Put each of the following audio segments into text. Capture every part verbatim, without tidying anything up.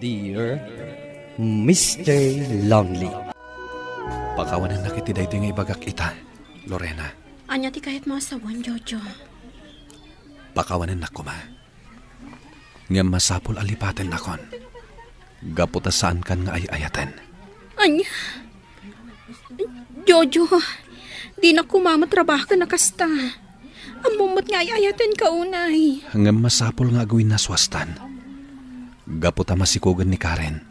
Dear Mister Lonely. Pakawanennak iti daytoy nga ibagak ita, Lorena. Ania ti kayatmo a sawen, Jojo? Pakawanennak koma. Ngem masapul a lipatennakon. Gapu ta saankan nga ay-ayaten. Ania? Jojo, dinak koma matrabaho ken a kasta. Ammom met nga ay-ayatenka unay. Ngem masapul nga agwinnaswastan. Gapu ta masikugen ni Karen.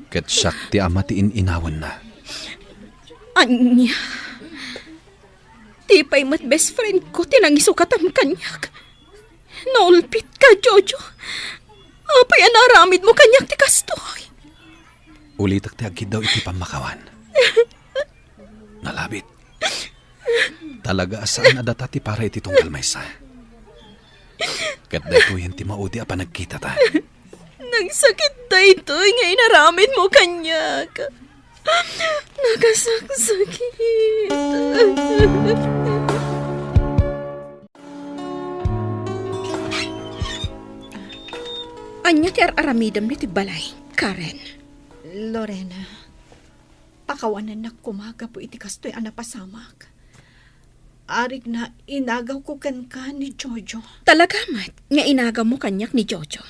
Ket siak ti ama ti in-inawenna. Ania? Ti pay met best friend ko ti nangisukatan kaniak. Naulpitka, Jojo. Apay a naaramidmo kaniak ti kastoy? Ulitek ti agkiddaw iti pammakawan. Nalabit. Talaga a saan a data ti para iti tunggal maysa. Ket daytoyen ti maudi a panagkitata. Nagsakit daytoy nga inaramidmo kaniak. Nakasaksakit. Ania ti ar-aramidem iti balay, Karen? Lorena, pakawanennak koma gapu iti kastoy a napasamak. Arigna, inagawko kenka ni Jojo. Talaga met nga inagawmo kaniak ni Jojo?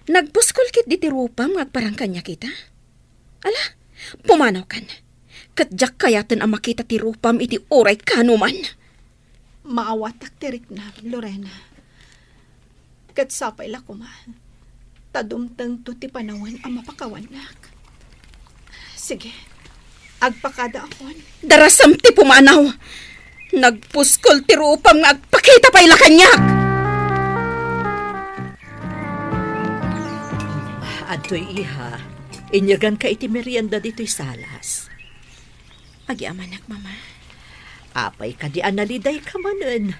Nagpuskol ketdi ti rupam nga agparang kaniak ita? Ala, pumanawkan. Ket diak kayaten a makita ti rupam iti uray kaanoman. Maawatak ti riknam, Lorena. Ket sapay la koma, ta dumtengto ti panawen a mapakawannak. Sige, agpakadaakon. Darasem ti pumanaw! Nagpuskol ti rupam nga agpakita pay la kaniak! Adtoy, iha, inyaganka iti merienda ditoy salas. Agyamanak, Mama. Apay kadi a nalidayka manen?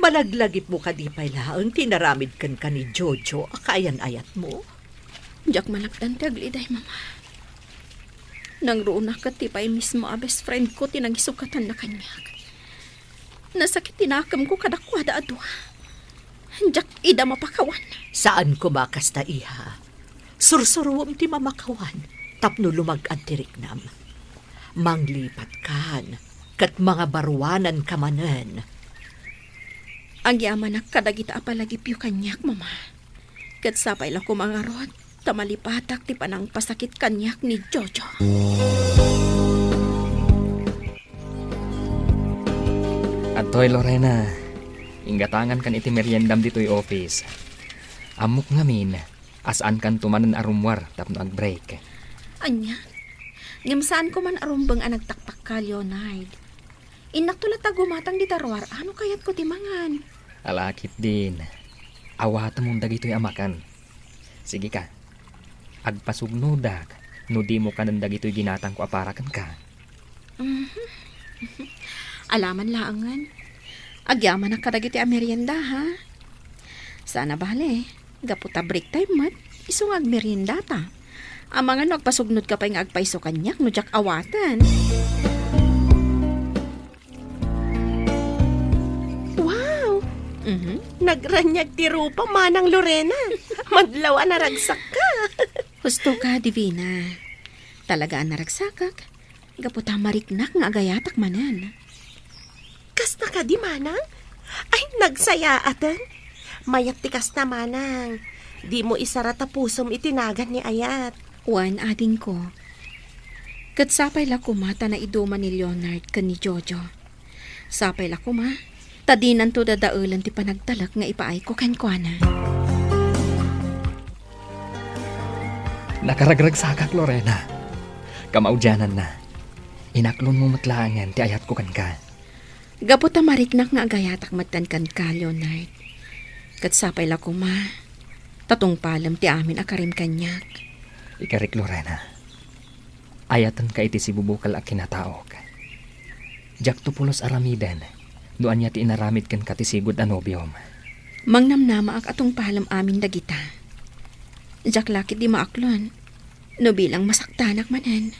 Malaglagipmo kadi pay laeng ti inaramid kenka ni Jojo a kaayan-ayatmo? Diak malapdan ti agliday, Mama. Nangruonak ket ti pay mismo a best friend ko ti nangisukatanna kaniak. Nasakit ti nakemko kadakuada a dua. Diak ida mapakawan. Saan koma kasta, iha. Sursuruem ti mamakawan tapno lumag-ad ti riknam. Manglipatkan ket mangabaruananka manen. Agyamanak kadagita a palagipyo kaniak, Mama. Ket sapay la koma ngarud ta malipatak ti panangpasakit kaniak ni Jojo. Adtoy, Lorena. Inggatangankan iti meriendam ditoy office. Ammok ngamin a saankanto manen a rummuar tapno agbreak. Ania? Ngem saanko man a rumbeng a nagtaktakka, Leonard. Innakto latta gumatang dita ruar-a no kayatko ti mangan. Ala ketdin. Awatemon dagitoy a makan. Sige ka. Agpasugnodak no dimo kanen dagitoy ginatangko a para kenka. Mhm. Alaman laengen. Agyamanak kadagiti a merienda, ha? Saan a bale, gapu ta break time met, isu nga agmeriendata. Amangan no agpasugnodka pay nga agpayso kaniak no diak awaten. Wow! Mhm. Nagraniag ti rupa, Manang Lorena. Madlaw a naragsakka. Husto ka, Divina. Talaga a naragsakak. Gapu ta mariknak nga agayatak manen. Kasta kadi, Manang? Ay, nagsayaaten. Mayat ti kasta, Manang. Dimo isara ta pusom iti nagan ni ayat. Wen, adingko. Ket sapay la koma ta naiduman ni Leonard ken ni Jojo. Sapay la koma ta dinanto dadaelen ti panagtalek nga ipaayko kenkuana. Nakaragragsakak, Lorena. Kamaudiananna, inaklonmo met laengen ti ayatko kenka. Gapu ta mariknak nga agayatak metten kenka, Leonard. Ket sapay la koma ta tungpalem ti amin a karim kaniak. Ikarik, Lorena. Ayatenka iti sibubukel a kinataok. Diakto pulos aramiden no ania ti inaramid kenka ti sigud a nobiom. Mangnamnamaak a tungpalem amin dagita. Diak la ketdi maaklon no bilang masaktanak manen.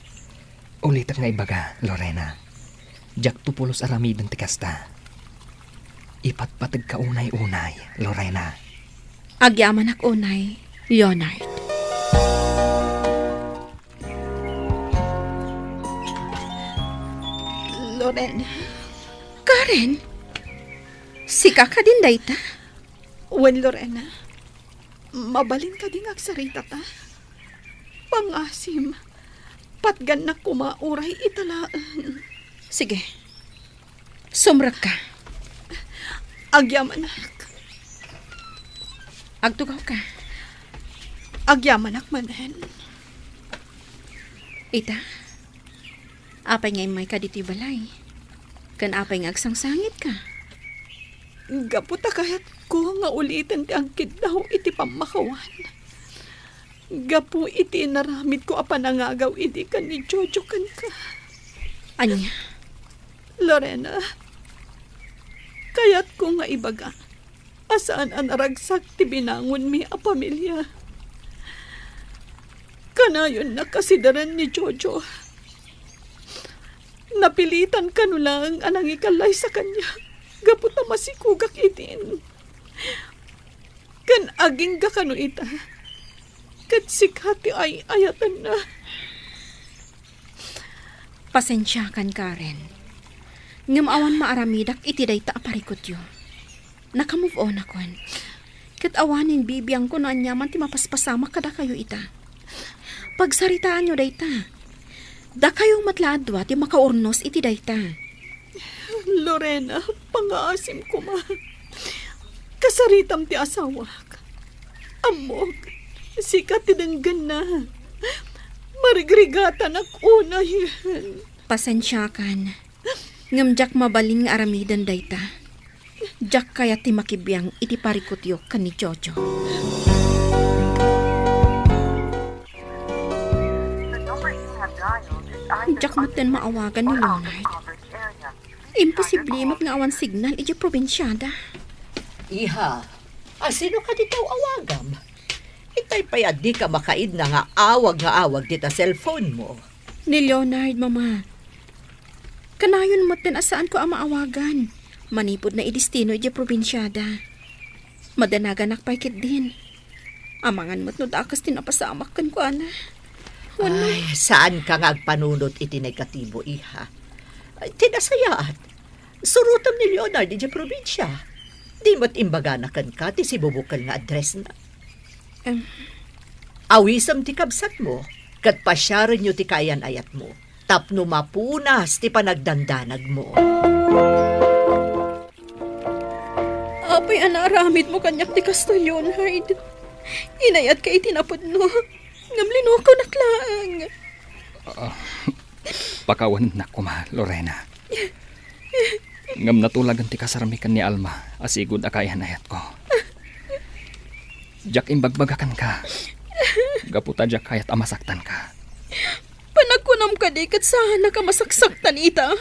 Ulitek nga ibaga, Lorena. Diakto pulos aramiden ti kasta. Ipatpategka unay-unay, Lorena. Agyamanak unay, Leonard. Lorena? Karen? Sika kadin dayta? Wen, Lorena. Mabalin kadi nga agsaritata? Pangasim, patgannak koma uray ita laeng. Sige. Sumrekka. Agyamanak. Agtugawka. Agyamanak manen. Ita, apay nga immayka ditoy balay? Ken apay nga agsangsangitka? Gapu ta kayatko nga uliten ti agkiddaw iti pammakawan. Gapu iti inaramidko a panangagaw idi ken ni Jojo kenka. Ania? Lorena, kayatko nga ibaga a saan a naragsak ti binangonmi a pamilia. Kanayonna kasideren ni Jojo. Napilitan kano laeng a nangikallaysa kaniak gapu ta masikogak idin. Ken agingga kano ita, ket sika ti ay-ayatenna. Pasensiakan, Karen. Ngem awan maaramidak iti dayta a parikutyo. Naka-move on-akon. Ket awanen bibiangko no aniaman ti mapaspasamak kadakayo ita. Pagsaritaanyo dayta. Dakayo met la a dua ti makaurnos iti dayta. Lorena, pangaasim koma. Kasaritam ti asawak. Ammok, sika ti denggenna. Marigrigatanak unayen. Pasensiakan. Ngem diak mabalin nga aramiden dayta. Diak kayat ti makibiang iti parikutyo ken ni Jojo. Diak metten maawagan ni Leonard. Imposible met nga awan signal idiay probinsiada. Iha, a sino kadi ti aw-awagam? Itay pay a dika makaidna nga awag nga awag dita cellphone mo. Ni Leonard, Mama. Kanayon metten a saanko a maawagan. Manipud naidestino idiay probinsiada. Madanaganak pay ketdin. Amangan met no dakes ti napasamak kenkuana. Wenno Ay, saanka nga agpanunot iti negatibo, iha. Ay, ti nasayaat. Surotem ni Leonard idiay probinsia. Di met imbagana kenka ti sibubukel nga addressna. Em. Awisem ti kabsatmo, ket pasiarenyo ti kaayan-ayatmo, tapno mapunas ti panagdandanagmo. Apay a naaramidmo kaniak ti kastoy, Leonard? Inayatka iti napudno, ngem linokonak laeng. Ah, pakawanennak koma, Lorena. Ngem natulagan ti kasarmi ken ni Alma a sigud a kaayan-ayatko. Diak imbagbaga kenka, gapu ta diak kayat a masaktanka. Panagkunam kadi ket saanak a masaksaktan ita?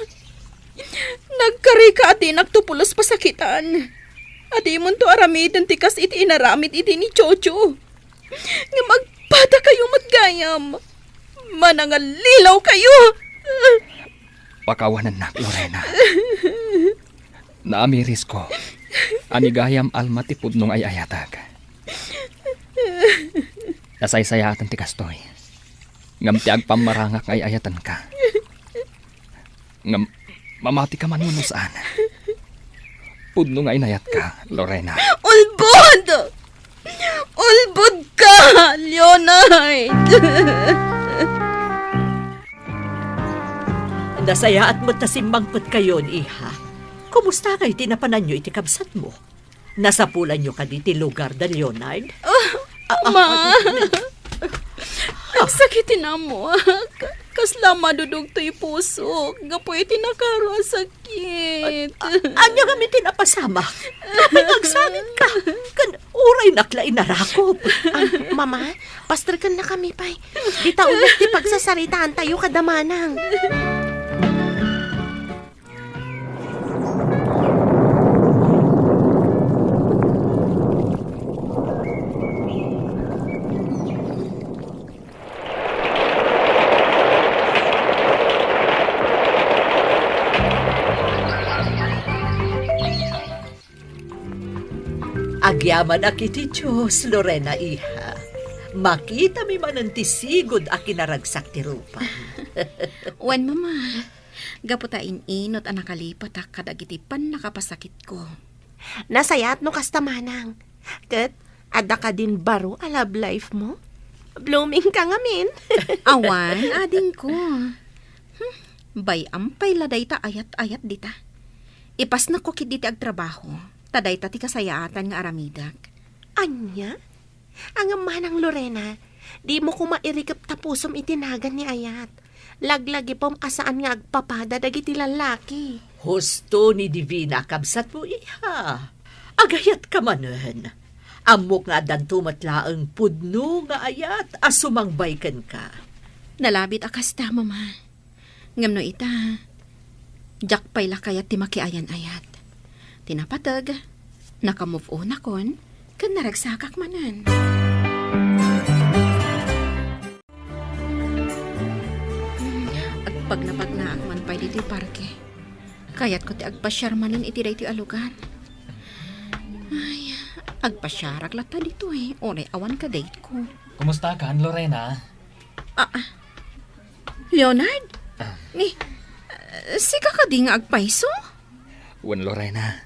Nagkarika a dinakto pulos pasakitan. A dimonto aramiden ti kas iti inaramid idi ni Jojo. Ngem agpadakayo met gayam. Manangallilaw kayo! Pakawanennak, Lorena. Naamirisko a ni gayam Alma ti pudno nga ay-ayatek. Nasaysayaaten ti kastoy. Ngem ti agpammarangak nga ay-ayatenka. Ngem mamatika man wenno saan, pudno nga inayatka, Lorena. Ulbod! Ulbodka, Leonard! Nasayaat met ta simmangpetkayon, iha. Kumusta ngay ti napananyo iti kabsatmo? Nasapulanyo kadi ti lugar da Leonard? Ah, ah, ma. Ah, ah, ah. Nagsakit ti ammoak. Kasla madudugto ti pusok gapu iti nakaro a sakit. Ah, ah, ania ngamin ti napasamak? Apay nga agsangitko? Ken uraynak la inarakop. Ah, Mama, pasterkennakami pay. Dita uneg ti pagsasaritaantayo kada manang. Agyamanak iti Dios, Lorena, iha. Makitami manen ti sigud a kinaragsak ti rupam. Wen, Mama. Gapu ta in-inut a nakalipatak kadagiti pannakapasakitko. Nasayaat no kasta, manang. Ket adda kadin baro a love life mo? Blooming ka ngamin. Awan, adingko. Hmm, bay-am pay la dayta ayat-ayat dita. Ipasnakko ketdi ti agtrabaho, ta dayta ti kasayaatan nga aramidek. Ania? Ngem manang Lorena, dimo koma irikep ta pusom iti nagan ni ayat. Laglagipem a saan nga agpapada dagiti lallaki. Husto ni Divina a kabsatmo, iha. Agayatka manen. Ammok nga addanto met laeng pudno nga ayat a sumangbay kenka. Nalabit a kasta, Mama. Ngem no ita, diak pay la kayat ti makiayan-ayat. Ti napateg, naka-move on akon, ken naragsakak manen. Agpagnapagnaak man pay ditoy parke. Kayatko ti agpasiar manen iti daytoy a lugar. Ay, agpasiarak latta ditoy, uray awan kadate ko. Kumusta kan, Lorena? Ah, ah. Leonard? Ah. Ni, ah, sika kadi nga agpayso? Wen, Lorena.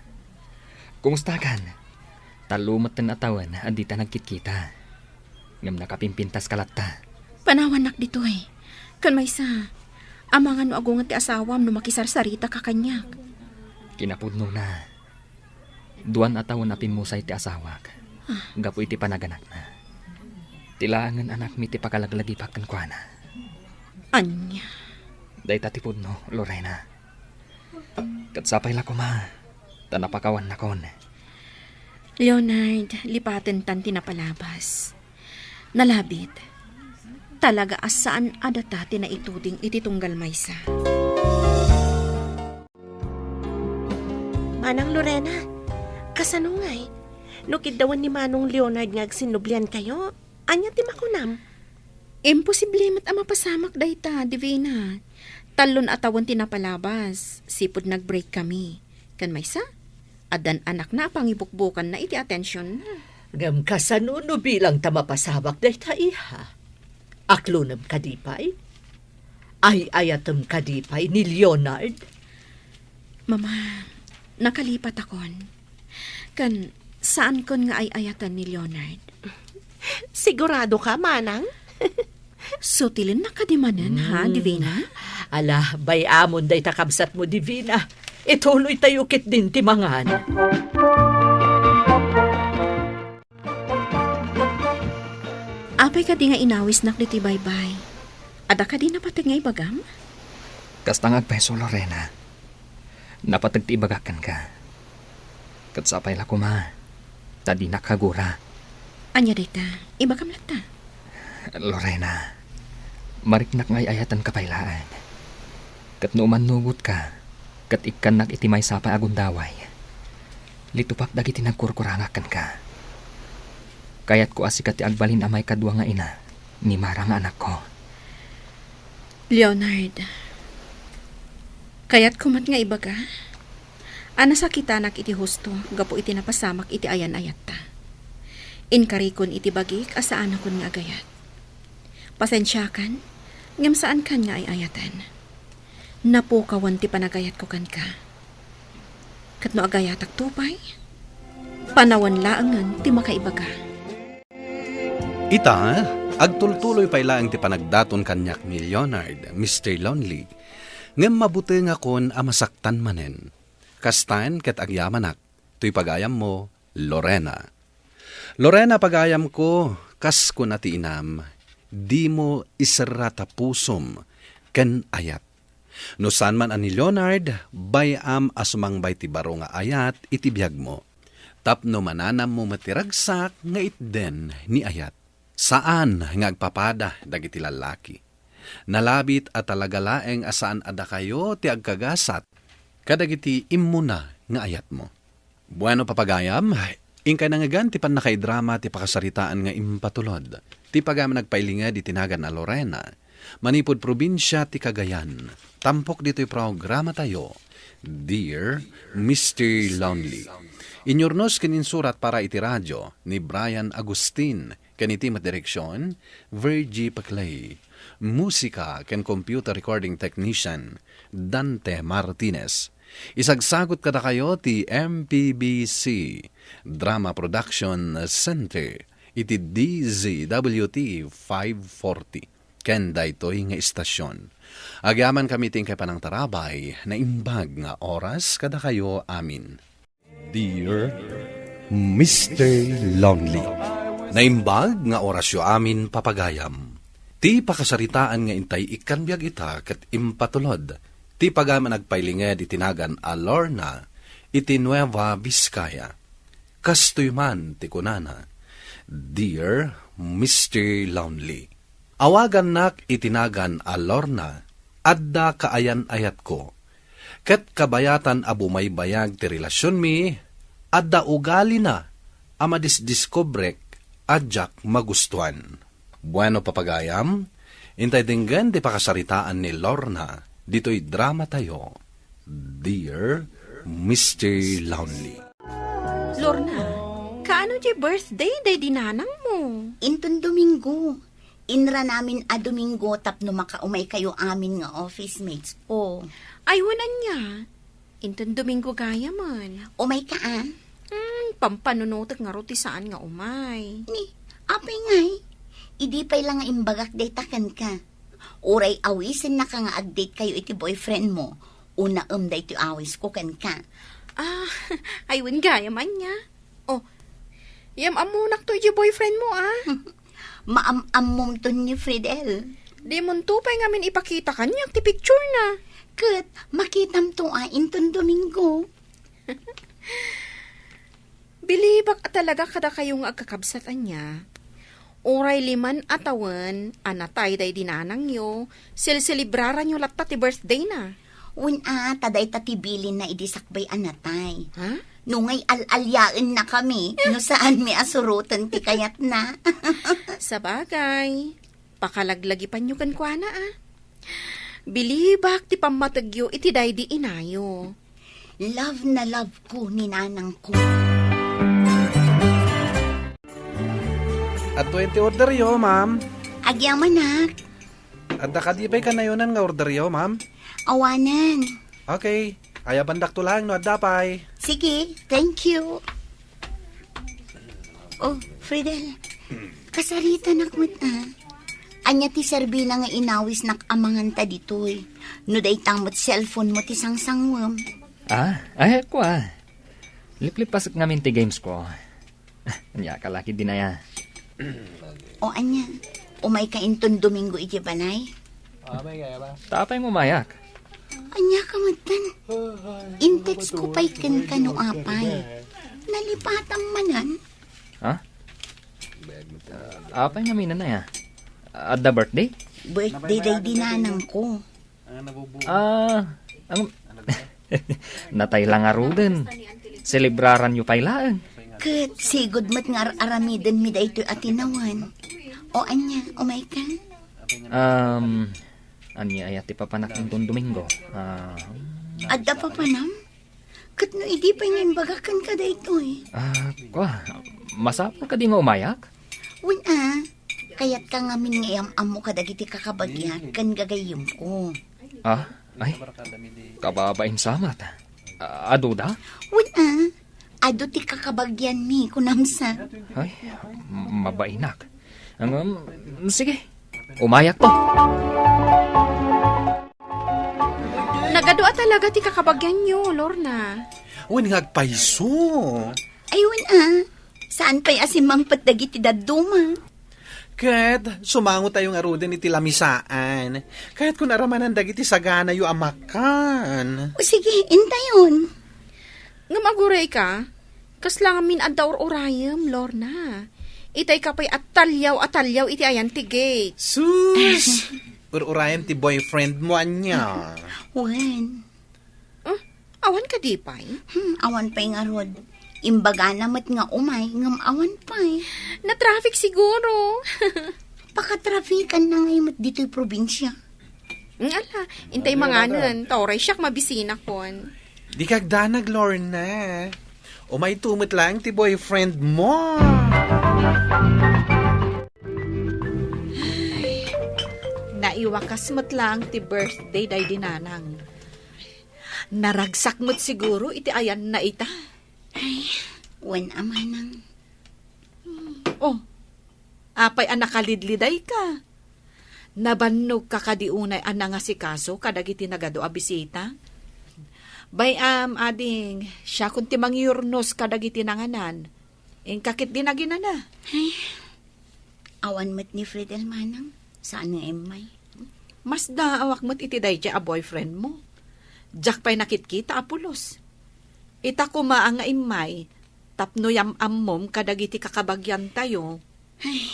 Kumusta kan? Tallo metten a tawen a dita nagkitkita. Ngem nakapimpintas ka latta. Panawannak ditoy. Ken maysa, amangan no agunget ti asawam no makisarsarita ka kaniak. Kinapudnona, duan a tawen a pimmusay ti asawak gapu iti panaganakna. Ti laengen anakmi ti pakalaglagipak kenkuana. Ania? Dayta ti pudno, Lorena. Ket sapay la koma, ta napakawannakon. Leonard, lipatentan ti napalabas. Nalabit. Talaga a saan a data ti naituding iti tunggal maysa. Manang Lorena, kasano ngay? No kiddawen ni Manong Leonard nga agsinnubliankayo, ania ti makunam? Imposible met a mapasamak dayta, Divina. Tallon a tawen ti napalabas, sipud nag-break kami. Ken maysa, addan anakna a pangibukbukanna iti atensionna. Ngem kasano no bilang ta mapasamak dayta, iha? Aklonem kadi pay? Ay-ayatem kadi pay ni Leonard? Mama, nakalipatakon. Ken saankon nga ay-ayaten ni Leonard. Sigurado ka, manang? Sutilennak kadi manen, ha, Divina? Ala, bay-amon dayta kabsatmo, Divina. Ituloytayo ketdin ti mangan. Apay kadi nga inawisnak ditoy baybay? Adda kadi napateg nga ibagam? Kasta nga agpayso, Lorena. Napateg ti ibagak kenka. Ket sapay la koma, ta dinak agura. Ania dayta? Ibagam latta. Lorena, mariknak nga ay-ayatenka pay laeng. Ket no umannugotka, ket ikkannak iti maysa pay a gundaway, litupak dagiti nagkurkurangak kenka. Kayatko a sika ti agbalin a maikadua nga ina ni Mara nga anakko. Leonard, kayatko met nga ibaga a nasakitanak iti husto gapu iti napasamak iti ayan-ayatta. Inkarikon iti bagik a saanakon nga agayat. Pasensiakan, ngem saankan nga ay-ayaten. Napukawan ti panagayatko kenka. Ket no agayatakto pay, panawen laengen ti makaibaga. Ita, agtultuloy pay laeng ti panagdaton kaniak ni Leonard, Mister Lonely. Ngem mabutengakon a masaktan manen. Kastaen ket agyamanak, toy pagayammo, Lorena. Lorena, pagayamko, kas kuna ti inam, dimo iserra ta pusom ken ayat. No saan man a ni Leonard, bay-am a sumangbay ti baro nga ayat iti biagmo. Tapno mananammo met ti ragsak nga itden ni ayat. Saan nga agpapada dagiti lallaki. Nalabit a talaga laeng a saan a dakayo ti agkagasat kadagiti immuna nga ayatmo. Bueno, papagayam, inkay nangngegan ti pannakaidrama ti pakasaritaan nga impatulod. Ti pagayam nagpailinged iti nagan a Lorena, manipud probinsia ti Cagayan. Tampok ditoy programatayo, Dear Mister Lonely. Inyurnos ken insurat para iti radio ni Brian Agustin, Ken iti met direksion, Virgie Paclay. Musika ken computer recording technician, Dante Martinez. Isagsagut kadakayo ti M P B C Drama Production Center iti D Z W T five forty. Ken daytoy nga istasyon. Agyamankami ti inkay panangtarabay, naimbag nga oras kadakayo amin. Dear Mister Lonely. Naimbag nga orasyo amin, papagayam. Ti pakasaritaan nga intay ikkan biag ita ket impatulod ti pagayam a nagpailinged iti nagan a Lorna iti Nueva Vizcaya. Kastoy man ti kunana, "Dear Mister Lonely." Awagannak iti nagan a Lorna, adda kaayan-ayatko. Ket kabayatan a bumaybayag ti relasionmi, adda ugalina a madisdiskobrek a diak magustuan. Bueno, papagayam, intay denggen ti pakasaritaan ni Lorna ditoy dramatayo, Dear Mister Lonely. Lorna, kaano ti birthday daydi nanangmo? Inton Domingo. Inranamin a Domingo tapno makaumay kayo amin nga office mates ko. Ay, wen ania? Inton Domingo gayamen. Umay ka, a? Hmm, pampanunotek ngarud ti saan nga umay. Ni, apay ngay? Idi pay la nga imbagak dayta kenka. Uray awisennaka nga ag-date kayo iti boyfriend mo. Unaem daytoy awisko kenka. Ah, ay, wen gayam ania. Oh, yam-ammonakto iti boyfriend mo, a? Maam-ammomton ni Fridel. Dimonto pay ngamin ipakita kaniak ti picture na. Ket makitamto a inton Domingo. Bilibak a talaga kadakayo nga agkakabsat ania. Uray liman a tawen a natay daydi nanangyo, selselebraranyo latta ti birthday na. Wen a, ta dayta ti bilinna idi sakbay a natay. Ha? No ngay al-aliaennakami, no saanmi a suroten ti kayatna. Sabagay, pakalaglagipanyo kenkuana, a. Bilibak ti pammategyo iti daydi inayo. Love na love ko ni nanangko. Adtoyen ti orderyo, ma'am. Agyamanak. Adda kadi pay kanayonan nga orderyo, ma'am? Awanen. Okay. Ayabandakto laeng no adda pay. Sige, thank you. Oh, Fridel, kasaritanak met, a. Ania ti serbina nga inawisnak a manganta ditoy? No dayta met cellphone mo ti sangsanguem. Ah, ay, kua. Liplipasek ngamin ti games ko. Ania ka laki dinaya. O ania, umay ka inton Domingo iti balay? Ta apay mo umayak? Ania ka metten? In-text ko pay kenka no apay. Nalipatam manen? Ha? Apay ngamin aya? Adda birthday? Birthday daydi nanangko. Ah, ang natay la ngaruden. Selebraranyo pay laeng. Ket sigud met nga ar-aramidenmi daytoy a tinawen. O ania, umay ka? Um, ania aya ti papanak inton Domingo? Ah, adda papanam? Ket no idi pay nga imbagak kenka daytoy? Ah, kua, masapul kadi nga umayak? Wen a, kayatka ngamin nga iyam-ammo kadagiti kakabagiak ken gagayyemko. Ah, ay, kababain sa met. Ah, adu da? Wen a, adu ti kakabagianmi, kunam sa. Ay, m-, mabainak. Ngem, sige, umayakto. Nagadu a talaga ti kakabagianyo, Lorna. Wen nga agpayso. Ay, wen a. Saan pay a simmangpet dagiti dadduma? Ket sumangotayo ngaruden iti lamisaan. Kayatko nga aramanan dagiti saganayo a makan. O sige, intayon. Ngem aguray ka, kasla ngamin adda ur-urayem, Lorna. Itay ka pay a taliaw a taliaw iti ayan ti gate. Sus! Ur-urayem ti boyfriend mo, ania? Wen. Ah, awan kadi pay? Hmm, awan pay ngarud. Imbagana met nga umay, ngem awan pay. Na-traffic siguro. Pakatrafikan na ngay met ditoy probinsia. Mm, ala, intay manganen, ta uray siak mabisinakon. Dika agdanag, Lorna. Umayto met laeng ti boyfriend mo. Naiwakas met laeng ti birthday daydi nanang. Naragsak met siguro iti ayanna ita. Ay, wen a manang. Oh, apay a nakalidlidayka? Nabannogka kadi unay a nangasikaso kadagiti nagadu a bisita? Bay-am, ading, siakon ti mangyurnos kadagiti nanganan. Inka ketdi naginana. Ay, awan met ni Fred el manang. Saan nga immay? Masdaawak met iti daydiay a boyfriend mo. Diak pay nakitkita a pulos. Ita koma a nga immay, tapno yam-ammom kadagiti kakabagiantayo. Ay,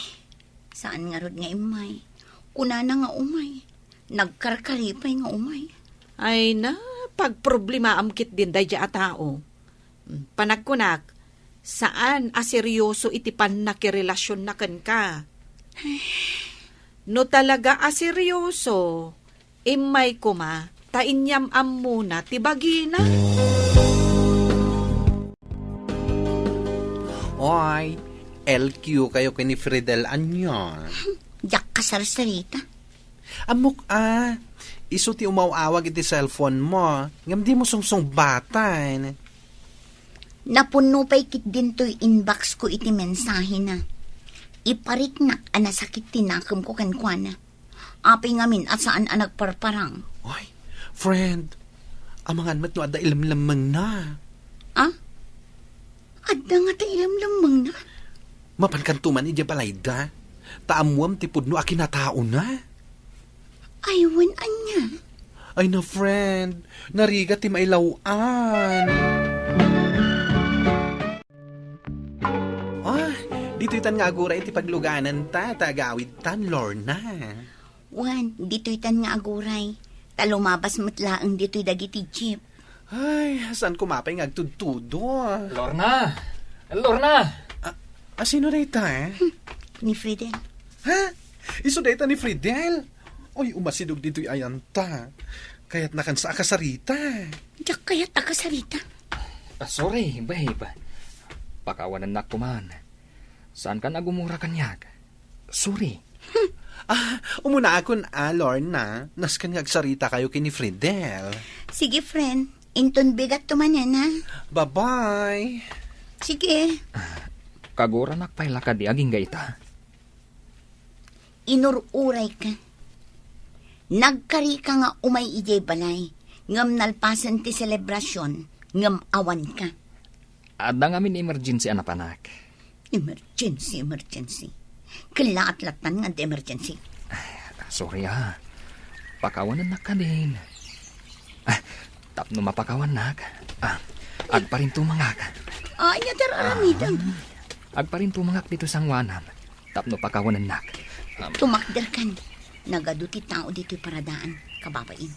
saan ngarud nga immay? Kunana nga umay. Nagkarkari pay nga umay. Ay na, pagproblemaam ketdin daydiay a tao. Hmm, panagkunak, saan a seryoso iti pannakirelasionna kenka. No talaga a seryoso, immay koma ta inyam-ammona ti bagina. Oy, L Q kayo ken ni Fridel ania? Diak kasarsarita. Ammok a, isu ti umaw-awag iti cellphone mo, ngem dimo sungsungbatan. Napunno pay ketdin toy inbox ko iti mensahena. Ipariknak a nasakit ti nakemko kenkuana. Apay ngamin a saan a nagparparang? Ay, friend, amangan met no adda ilemlemmengna. Ah? Adda ngata ilemlemmengna? Mapankanto man idiay balayda. Ta ammoam ti pudno a kinataona. Ay, wen ania? Ay na, friend, narigat ti mailaw-an. Ah, ditoytan nga aguray ti paglugananta, ta agawidtan, Lorna. Wen, ditoytan nga aguray. Ta lumabas met laeng ditoy dagiti jeep. Ay, saan koma pay nga agtudtudo? Lorna! Lorna! Ah, ah, sino dayta, eh? Hmm, ni Fridel. Ha? Isu dayta ni Fridel? Oy, umasidog ditoy ayanta. Kayatna kansa a kasarita. Diak kayat a kasarita. Ah, sorry, babe. Pakawanennak koman. Saankan a gumura kaniak. Sorry. Ah, umunaakon a, Lorna. Nasken nga agsarita kayo ken ni Fridel. Sige, friend. Inton bigat to manen, ha? Bye-bye. Sige. Kaguranak pay la kadi agingga ita. Inur-urayka. Nagkarika nga umay idiay balay, ngem nalpasen ti selebrasion, ngem awanka. Adda ngamin emergency a napanak. Emergency, emergency. Kellaat lattan nga adda emergency. Sorry, ah. Pakawanennak kadin. Ah, tapno mapakawannak, ah, agparintumangak. Ah, ania ti ar-aramidem? Ah, agparintumangak ditoy sangoanam. Tapno pakawanennak. Um, tumakderkan. Nagadu ti tao ditoy paradaan, kababain.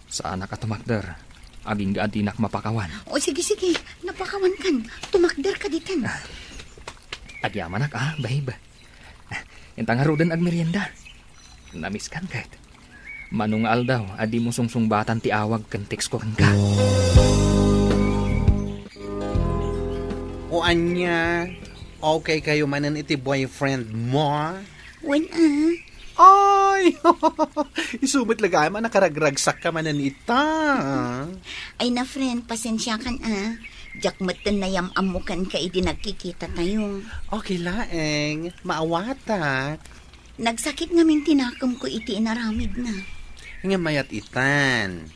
Saanak a tumakder. Agingga a dinak mapakawan. O, sige, sige. Napakawankan. Tumakderka ditan. Ah, agyamanak, ah, babe. Ah, inta ngaruden agmerienda. Namiskan ket. Mano nga aldaw a dimo sungsungbatan ti awag ken text ko kenka. O ania, okay kayo manen iti boyfriend mo? Wen a. Ay! Isu met la gayam a nakaragragsakka manen ita. Ay na, friend, pasensiakan a. Diak metten nayam-ammo kenka idi nagkikitatayo. Okay laeng, maawatak. Nagsakit ngamin ti nakemko iti inaramidna. Ngem mayat itan.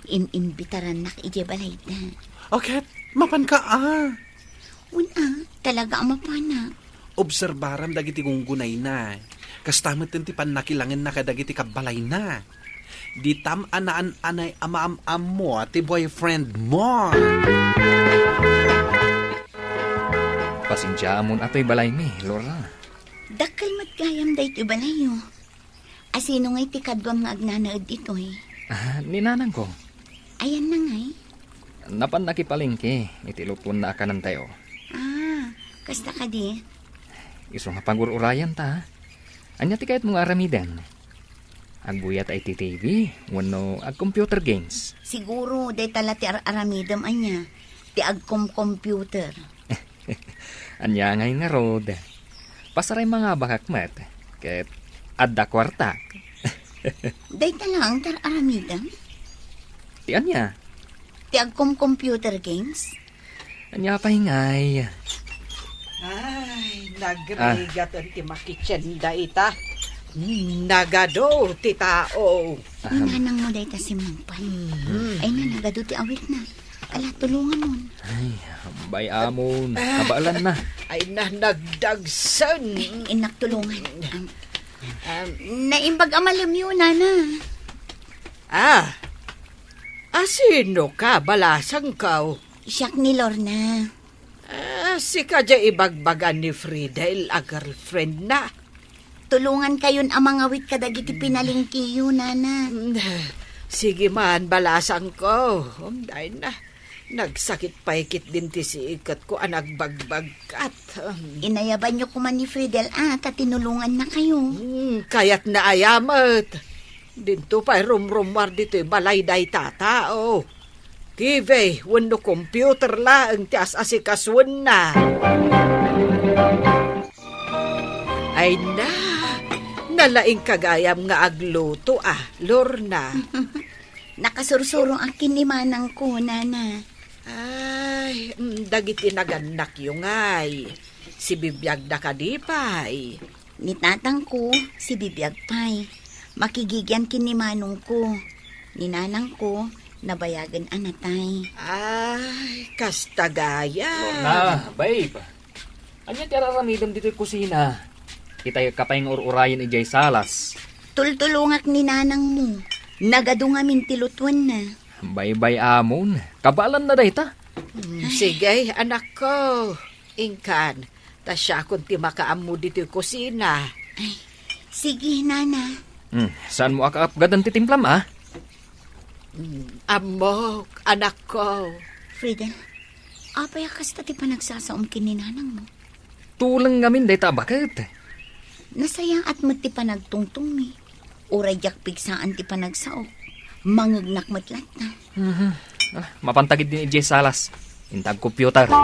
Im-imbitarannak idiay balayda. O ket, mapanka a? Wen a, talaga a mapanak. Obserbaram dagiti gunggunayna. Kasta metten ti pannakilangenna kadagiti kabbalayna. Ditam a naan-anay a maam-ammo ti boyfriend mo. Pasensiaam a toy balaymi, Lorna. Dakkel met gayam daytoy balayyo. A sino ngay ti kaduam nga agnanaed ditoy? Ah, ni nanangko. Ayanna ngay? Napan nakipalengke iti lutuenna a kanentayo. Ah, kasta kadi? Isu nga pagur-urayanta. Ania ti kayatmo nga aramiden? Agbuyat iti T V wenno ag-computer games? Siguro, dayta la ti ar-aramidem ania, ti agkom-computer. Ania ngay ngarud? Pasaray mangabakak met, ket adda kuartak. Dayta laeng ti ar-aramidem? Ti ania? Ti agkom-computer games? Ania pay ngay? Ay, nagrigat ti makitchen dayta. Nagadu ti tao. Ni nanang mo dayta simmangpet. Mhm. Ay na, nagadu ti awitna. Ala, tulongan mo. Ay, bay amon. Ah. Kabaelan na. Ay na, nagdagsen. Ay, innak tulongan. Am, am, naimbag a malem yo, nana. Ah, asino ka, balasangko? Siak ni Lorna. Ah, sika diay ibagbaga ni Fridel a girlfriend na. Tulongan kayon a mangawit kadagiti pinalengkeyo, nana. Mm, sige man, balasangko. Um, dayna. Nagsakit pay ketdin ti siketko a nagbagbagkat. Um. Inayabanyo koma ni Fridel a ta tinulonganna kayo. Hmm, kayatna aya met. Dinto pay rumrummuar ditoy balay dayta tao. T V wenno computer laeng ti as-asikasuenna. Ay na, nalaingka gayam nga agluto, a, Lorna. Nakasursuro a ken ni manangko, nana. Ay, mm, dagiti nagannakyo ngay, sibibiagda kadi pay? Ni tatangko, sibibiag pay. Makigigian ken ni manongko. Ni nanangko, nabayagen a natay. Ay, kasta gayam. Lorna, babe. Ania ti ar-aramidem ditoy kusina? Itayekka pay nga ur-urayen idiay salas. Tultulongak ni nanangmo. Nagadu ngamin ti lutuenna. Baybay-amon. Kabaelanna dayta. Mm, sige, anakko. Inkan, ta siakon ti makaammo ditoy kusina. Ay, sige, nana. Mm, saanmo a kaapgadan ti timplam, a? Mm, ammok, anakko. Frida, apay a kasta ti panagsasaom ken ni nanangmo? Tuleng ngamin dayta a baket. Nasayaat met ti panagtungtongmi. Uray diak pigsaan ti panagsaok. Mangegnak met latta. Mhm. Ah, mapanta ketdin idiay salas. Inta agcomputer. Hmm?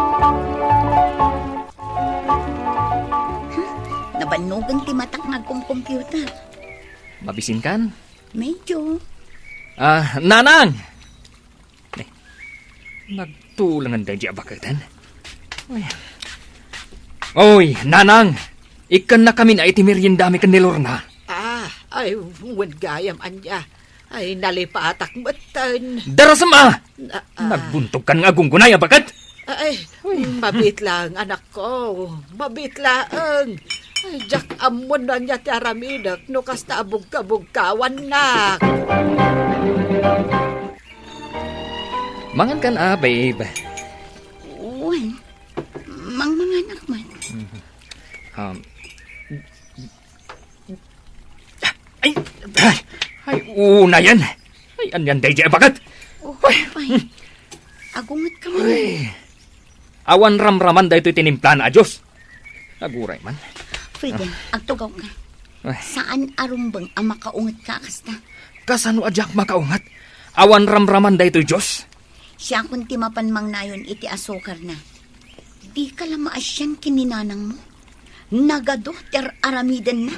Nabannogen ti matak nga agcomputer. Mabisinkan? Medyo. Ah, Nanang! Eh, nagtulengen daydi a baketen. Oy. Oy, Nanang! Ikkannakamin a iti meriendami ken ni Lorna. Ah, ay, wen gayam ania. Ay, nalipatak metten. Darasem a! Na, ah. Nagbuntogkan nga agunggunay a baket? Ay, uy. Mabiit laeng, anakko. Mabiit laeng. Ay, diak ammon no ania ti aramidek no kasta a bugkabugkawannak. Mangankan a, babe? Wen, mangmanganak met. Mhm. Um, Ay, ay, ay, unayen. Ay, anian daydi a baket? Oh, ay, apay. Agungetka man. Ay. Awan ramraman daytoy tinimplan a Dios. Aguray man. Frida, ah, agtugawka. Ay. Saan a rumbeng a makaungetka a kasta. Kasano a diak makaunget? Awan ramraman daytoy Dios. Siakon ti mapan mangnayon iti asukarna. Dika la maasian ken ni nanangmo. Nagadu ti ar-aramidenna.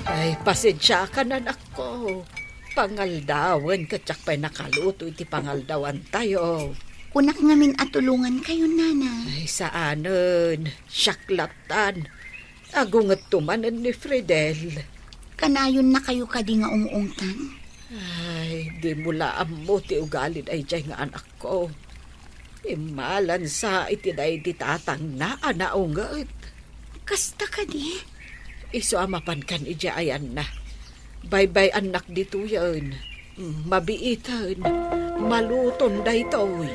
Ay, pasensiakan, anakko. Pangaldawen ket diak pay nakaluto iti pangaldawantayo. Kunak ngamin a tulongankayo, nana. Ay, saanen. Siak lattan. Agungetto manen ni Fridel. Kanayonnakayo kadi nga ung-ungtan? Ay, dimo la ammo ti ugalin daydiay nga anakko. Immalansa iti daydi tatangna a naunget. Kasta kadi? Isu a mapankan idiay ayanna. Baybay-annak ditoyen. Mabiiten. Maluton daytoy.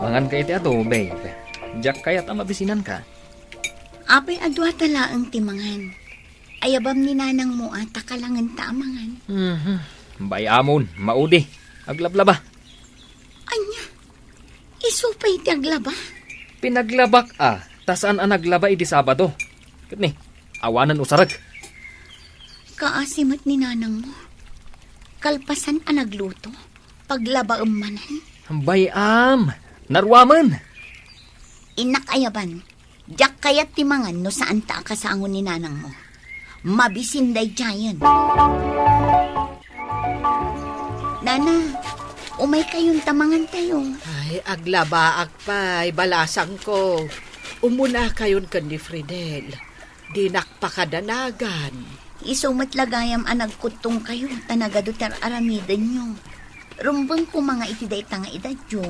Manganka iti adu, babe. Diak kayat a mabisinanka. Apay a duata laeng ti mangan? Ayabam ni nanangmo a ta kalangenta a mangan. Mhm. Bay-amon, maudi. Aglablaba. Ania? Isu pay ti aglaba? Pinaglabak a, ta saan a naglaba idi Sabado. Ket ni, awanen usarek. Kaasi met ni nanangmo. Kalpasan a nagluto, paglabaem manen. Bay-am, naruamen. Innak ayaban, Diak kayat ti mangan no saan ta a kasango ni nanangmo. Mabisin daydiayen. Nana, umay kayon ta mangantayo. Ay, aglabaak pay, balasangko. Umuna kayon ken ni Fridel. Dinak pakadanagan. Isu met la gayam a nagkuttong kayo, ta nagadu ti ar-aramidenyo. Rumbeng koma nga iti dayta nga edadyo,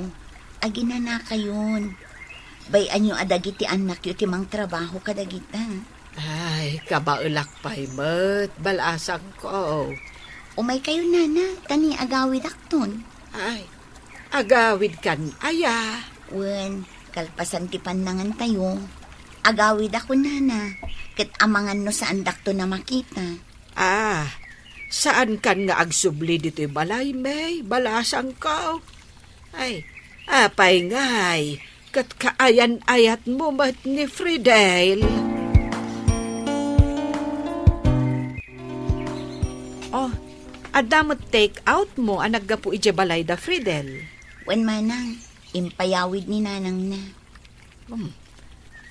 aginana kayon. Bay-anyo a dagiti annakyo ti mangtrabaho kadagita. Ay, kabaelak pay met, balasangko. Umay kayo, nana, ta ni agawidakton. Ay, agawidkan aya? Wen, kalpasan ti pannangantayo, agawidakon, nana, ket amangan no saandakton a makita. Ah, saankan nga agsubli ditoy balay, May, balasangko? Ay, apay ngay, ket kaayan-ayatmo met ni Fridel? Oh, adda met take out mo a naggapu idiay balay da Fridel? Wen manang, impayawid ni nanangna. Hmm.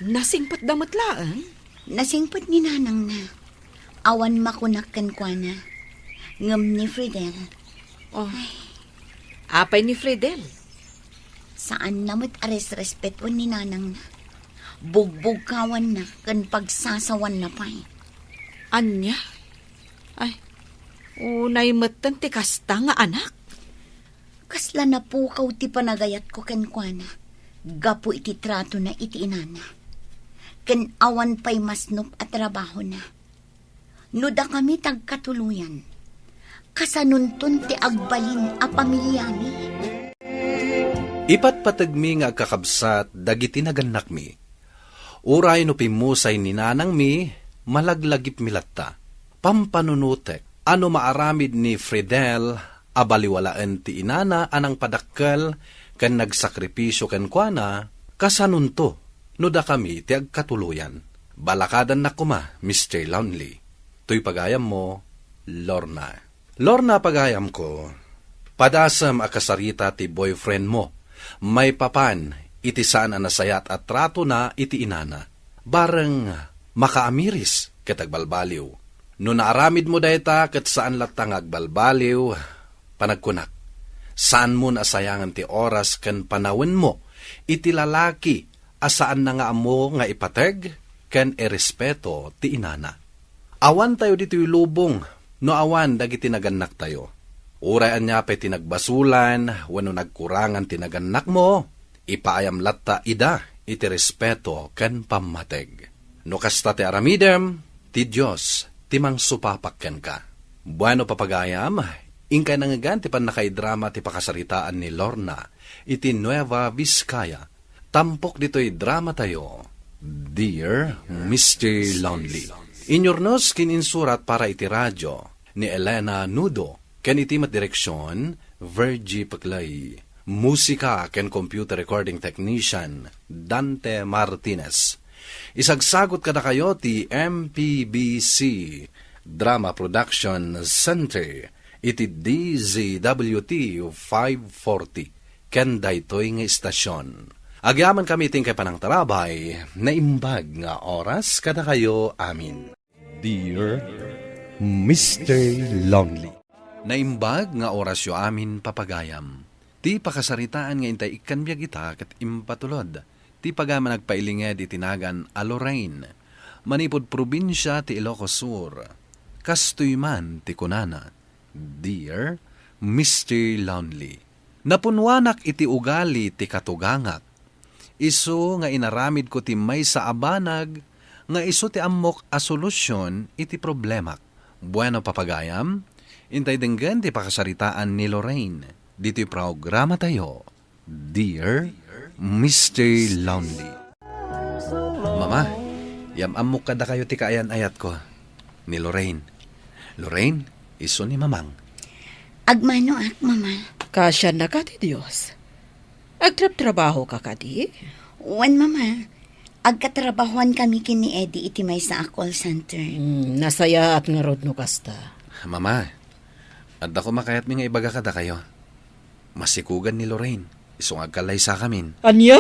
Nasingpetda met laeng? Nasingpet ni nanangna. Awan makunak kenkuana. Ngem ni Fridel. Oh. Ay. Apay ni Fridel? Saanna met a resrespetuen ni nanangna. Bugbugkawanna ken pagsasawanna pay. Ania? Ay, unay metten ti kasta nga anak? Kasla napukaw ti panagayatko kenkuana gapu iti tratona iti inana. Ken awan pay masnop a trabahona. No dakami ti agkatuloyan, kasanonton ti agbalin a pamiliami? Ipatpategmi nga agkakabsat dagiti nagannakmi. Uray no pimmusay ni nanangmi, malaglagipmi latta. Pampanunotek a no maaramid ni Fridel a baliwalaen ti inana a nangpadakkel ken nagsakripisio kenkuana, kasanonto no dakami ti agkatuloyan. Balakadannak koma, Mister Lonely. Toy pagayammo, Lorna. Lorna, pagayamko, padasem a kasarita ti boyfriendmo maipapan iti saan a nasayaat a tratona iti inana. Bareng makaamiris ket agbalbaliw. No naaramidmo dayta ket saan latta nga agbalbaliw, panagkunak, saanmon a sayangen ti oras ken panawenmo iti lalaki a saanna nga ammo nga ipateg ken irespeto ti inana. Awantayo ditoy lubong no awan dagiti nagannaktayo. Uray ania pay ti nagbasolan wenno nagkurangan ti nagannakmo, ipaayam latta ida iti respeto ken pammateg. No kasta ti aramidem, ti Dios ti mangsupapak kenka. Bueno, papagayam, inkay nangngegan ti pannakaidrama ti pakasaritaan ni Lorna iti Nueva Vizcaya. Tampok ditoy dramatayo, Dear Mister Lonely. Inyurnos ken insurat para iti radio ni Elena Nudo, ken iti met direksion, Virgie Peclay. Musika ken computer recording technician, Dante Martinez. Isagsagot kadakayo ti M P B C Drama Production Center iti D Z W T five forty. Ken daytoy nga istasion. Agyamankami iti inkay panangtarabay, naimbag nga oras kadakayo amin. Dear Mister Lonely. Naimbag nga orasyo amin, papagayam. Ti pakasaritaan nga intay ikkan biag ita ket impatulod ti pagayam a nagpailinged iti nagan a Lorraine, manipud probinsia ti Ilocos Sur. Kastoy man ti kunana, Dear Mister Lonely. Napunnuanak iti ugali ti katugangak. Isu nga inaramidko ti maysa a banag nga isu ti ammok a solusyon iti problemak. Bueno, papagayam, intay denggen ti pakasaritaan ni Lorraine ditoy programatayo, Dear Mister Lonely. Mama, yam-ammok kadakayo ti kaayan-ayatko. Ni Lorraine. Lorraine, isu ni Mamang. Agmanoak, Mama. Kaasiannaka ti Dios. Agtrabtrabahoka kadi? Wen, Mama. Agkatrabahoan kami ken ni Eddie iti maysa a call center. Hmm, nasayaat ngarud no kasta. Mama, adda koma kayatmi nga ibaga kadakayo. Masikugan ni Lorraine, isu nga agkallaysakamin. Ania?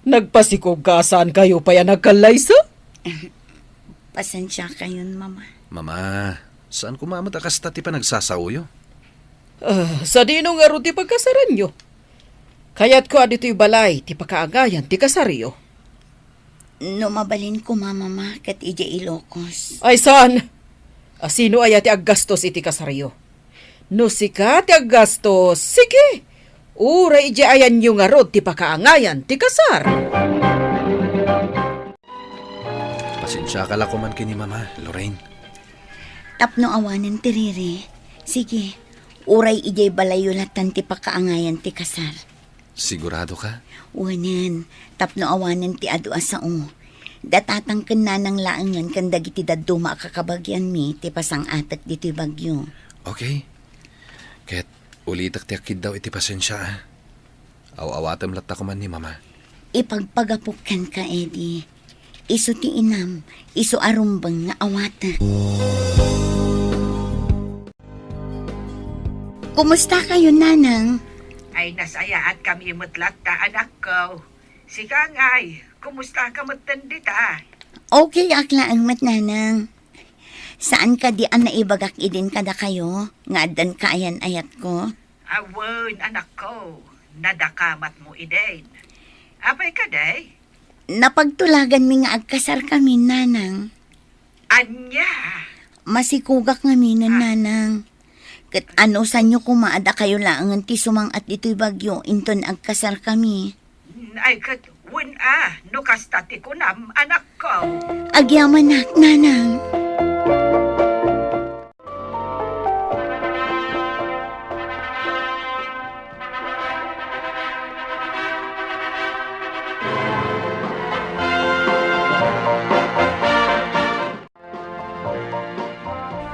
Nagpasikog ka a saankayo pay a nagkallayso? Pasensiakayon, Mama. Mama, saan koma met a kasta ti panagsasaoyo? Ah, sadino ngarud ti pagkasaranyo? Kayatko a ditoy balay ti pakaangayan ti kasaryo. No mabalin koma, Mama, ket idiay Ilocos. Ay, saan? A, sino aya ti aggastos iti kasaryo? No sika ti aggastos, sige. Uray idiay ayanyo ngarud ti pakaangayan ti kasar. Pasensiaka la koman ken ni Mama, Lorraine. Tapno awanen ti riri, sige, uray idiay balayyo latan ti pakaangayan ti kasar. Sigurado ka? Wen, tapno awanen ti adu a sao. Datatang ken nanang laengen ken dagiti dadduma a kakabagianmi ti pasang-atek ditoy bagyo. Okay. Ket ulitek ti akkiddaw iti pasensia, a. Aw-awatem latta koman ni Mama. Ipagpagapok kenka, Eddie. Isu ti inam, isu a rumbeng nga awatek. Kumustakayo, Nanang? Ay, nasayaatkami met latta, anakko. Sika ngay, kumustaka metten dita? Okay ak laeng met, Nanang. Saan kadi a naibagak idin kadakayo nga addan kaayan-ayatko? Awen, anakko, nadakamatmo idin. Apay kadi? Napagtulaganmi nga agkasarkami, Nanang. Ania? Masikogak ngaminen, Ah. Nanang. Ket anusanyo koma a dakayo laengen ti sumang-at ditoy bagyo inton agkasarkami? Ay, ket wen a, no kasta ti kunam, anakko. Agyamanak, Nanang.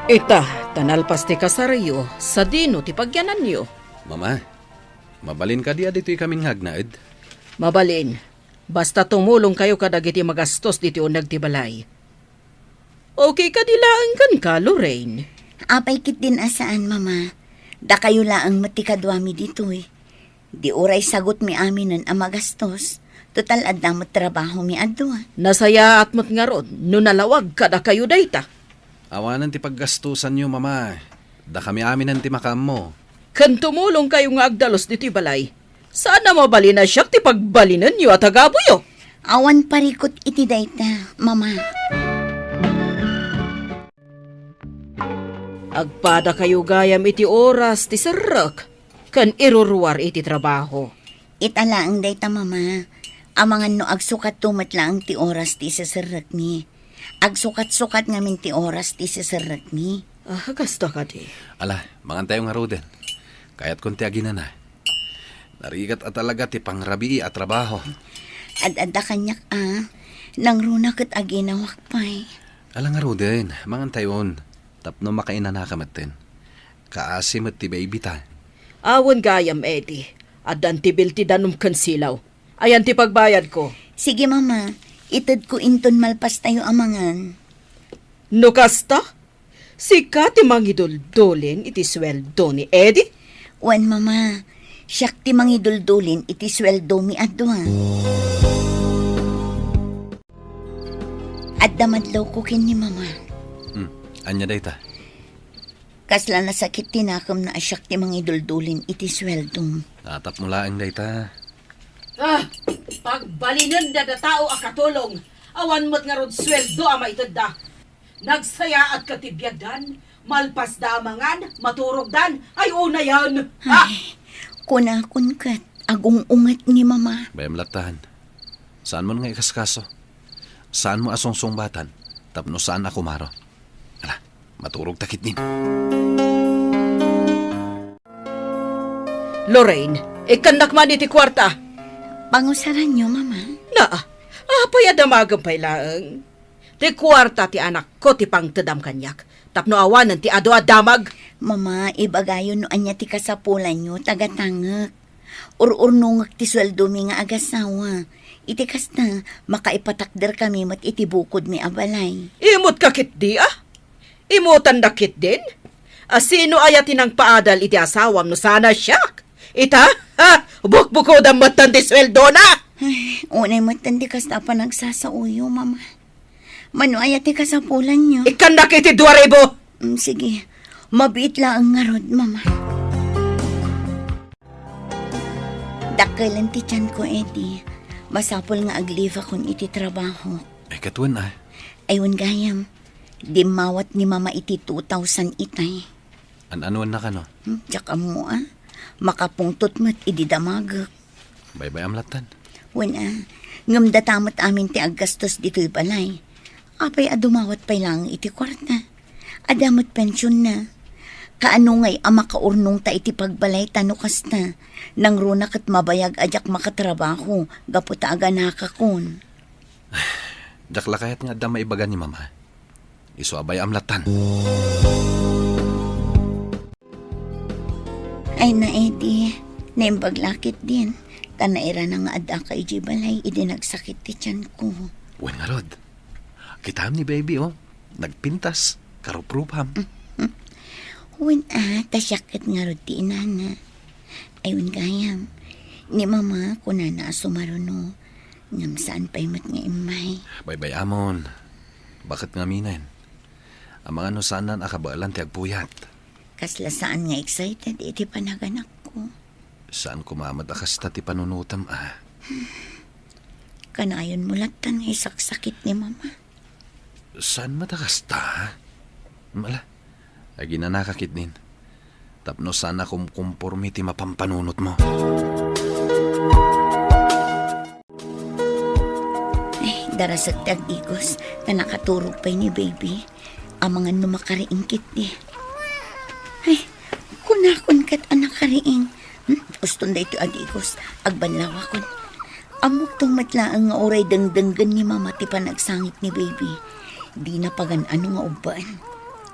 Ita, ta nalpas ti kasaryo, sadino ti pagyananyo? Mama, mabalin kadi a ditoy kamin nga agnaed? Mabalin. Basta tumulongkayo kadagiti magastos ditoy uneg ti balay. Okay kadi laeng kenka, Lorraine? Apay ketdin a saan, Mama. Dakayo laeng met ti kaduami ditoy. Di uray sagutmi aminen a magastos. Total, adda met trabahomi a dua. Nasayaat met ngarud no nalawag kadakayo dayta. Awanen ti paggastosanyo, Mama. Dakami aminen ti makaammo. Ken tumulongkayo nga agdalus ditoy balay. Saan a mabalin a siak ti pagbalinenyo a tagabuyo. Awan parikut iti dayta, Mama. Agpadakayo gayam iti oras ti serrek ken iruruar iti trabaho. Ita laeng dayta, Mama. Amangan no agsukatto met laeng ti oras ti iseserrekmi. Agsukat-sukat ngamin ti oras ti iseserrekmi. Ah, kasta kadi. Ala, mangantayo ngaruden. Kayatkon ti aginana. Narigat a talaga ti pangrabii a trabaho. Ad-adda kaniak a. Nangruna ket aginawak pay. Ala ngaruden, mangantayon. Tapno makainanaka metten. Kaasi met ti baby ta. Awan gayam, Eddie. Addan ti bill ti danum ken silaw. Ayan ti pagbayadko. Sige, Mama. Itedko inton malpastayo a mangan. No kasta, sika ti mangiduldulin iti sueldo ni Eddie? Wen, Mama. Siak ti mangiduldulin iti sueldomi a dua. Adda madlawko ken ni Mama. Hmm, ania dayta? Kasla nasakit ti nakemna a siak ti mangiduldulin iti sueldom. Tapno laeng dayta. Ah, pagbalinen dada tao a katulong, awan met ngarud sueldo a maitedda. Nagsayaatka ti biagdan, malpasda a mangan, maturogdan, ay unayan. Ah! Ay, kunakon ket, agung-unget ni Mama. Bayam lattan. Saanmon nga ikaskaso? Saanmo a sungsungbatan tapno saan a kumaro? Ala, maturog ta ketdin. Lorraine, ikkannak man iti kuarta. Pangusaranyo, Mama? Naa, apay a damagem pay laeng? Ti kuarta ti anakko ti pangtedam kaniak, tapno awanen ti adu a damag. Mama, ibagayo no ania ti kasapulanyo, tagatangek. Ur-urnongek ti sueldomi nga agasawa. Iti kasta, makaipatakderkami met iti bukodmi a balay. Imut ka ketdi, a? Imutandak ketdin? A, sino aya ti nangpaadal iti asawam no saan a siak? Ita, ha? Bukbukodam metten ti sueldona! Ay, unay met ti kasta a panagsasaoyo, Mama. Mano aya ti kasapulanyo? Ikkannak iti dua ribu! Mm, sige. Mabiit laeng ngarud, Mama. Dakkelen ti tianko, Eddie. Masapul nga ag-leave akon iti trabaho. Ay, ket wen, ah. Ay, wen gayam. Dimmawat ni Mama iti two thousand itay. An-anuennak, ano? Hmm, diak ammo, ah. Makapungtot met idi damagek. Baybay-am lattan. Wen, ah. Ngem data met amin ti aggastos ditoy balay. Apay a dumawat pay laeng iti kuarta? Adda met pensionna. Kaano ngay a makaurnongta iti pagbalayta no kasta? Nangruna ket mabayag a diak makatrabaho gapu ta aganakakon. Diak la kayat nga adda maibaga ni Mama. Isu a bay-am lattan. Ay na, Eddie, naimbag la ketdin. Ta nairana nga addaka idiay balay idi nagsakit ti tianko. Wen ngarud. Kitaem ni baby, oh. Nagpintas, karuprupam. Wen, ah, ta siak ket ngarud ti inana. Ay, wen gayam. Ni Mama, kunana a sumaruno. Ngem saan pay met nga immay. Baybay-amon. Baket ngamin? Amangan no saanan a kabaelan ti agpuyat. Kasla saan nga excited iti panaganakko. Saan koma met a kasta ti panunutem, ah. Kanayonmo lattan nga isaksakit ni Mama. Saan met a kasta? Mala, aginanaka ketdin. Tapno saan a kumkumporme ti mapampanunotmo. Ay, darasek ti agigos, ta nakaturog pay ni baby. Amangan no makariing ketdi. Ay, kunakon ket a nakariing. Hmm? Uston daytoy a digos, agbanlawakon. Ammokto met laeng nga uray dengdenggen ni Mama ti panagsangit ni baby. Dina pagan-ano nga ubbaen.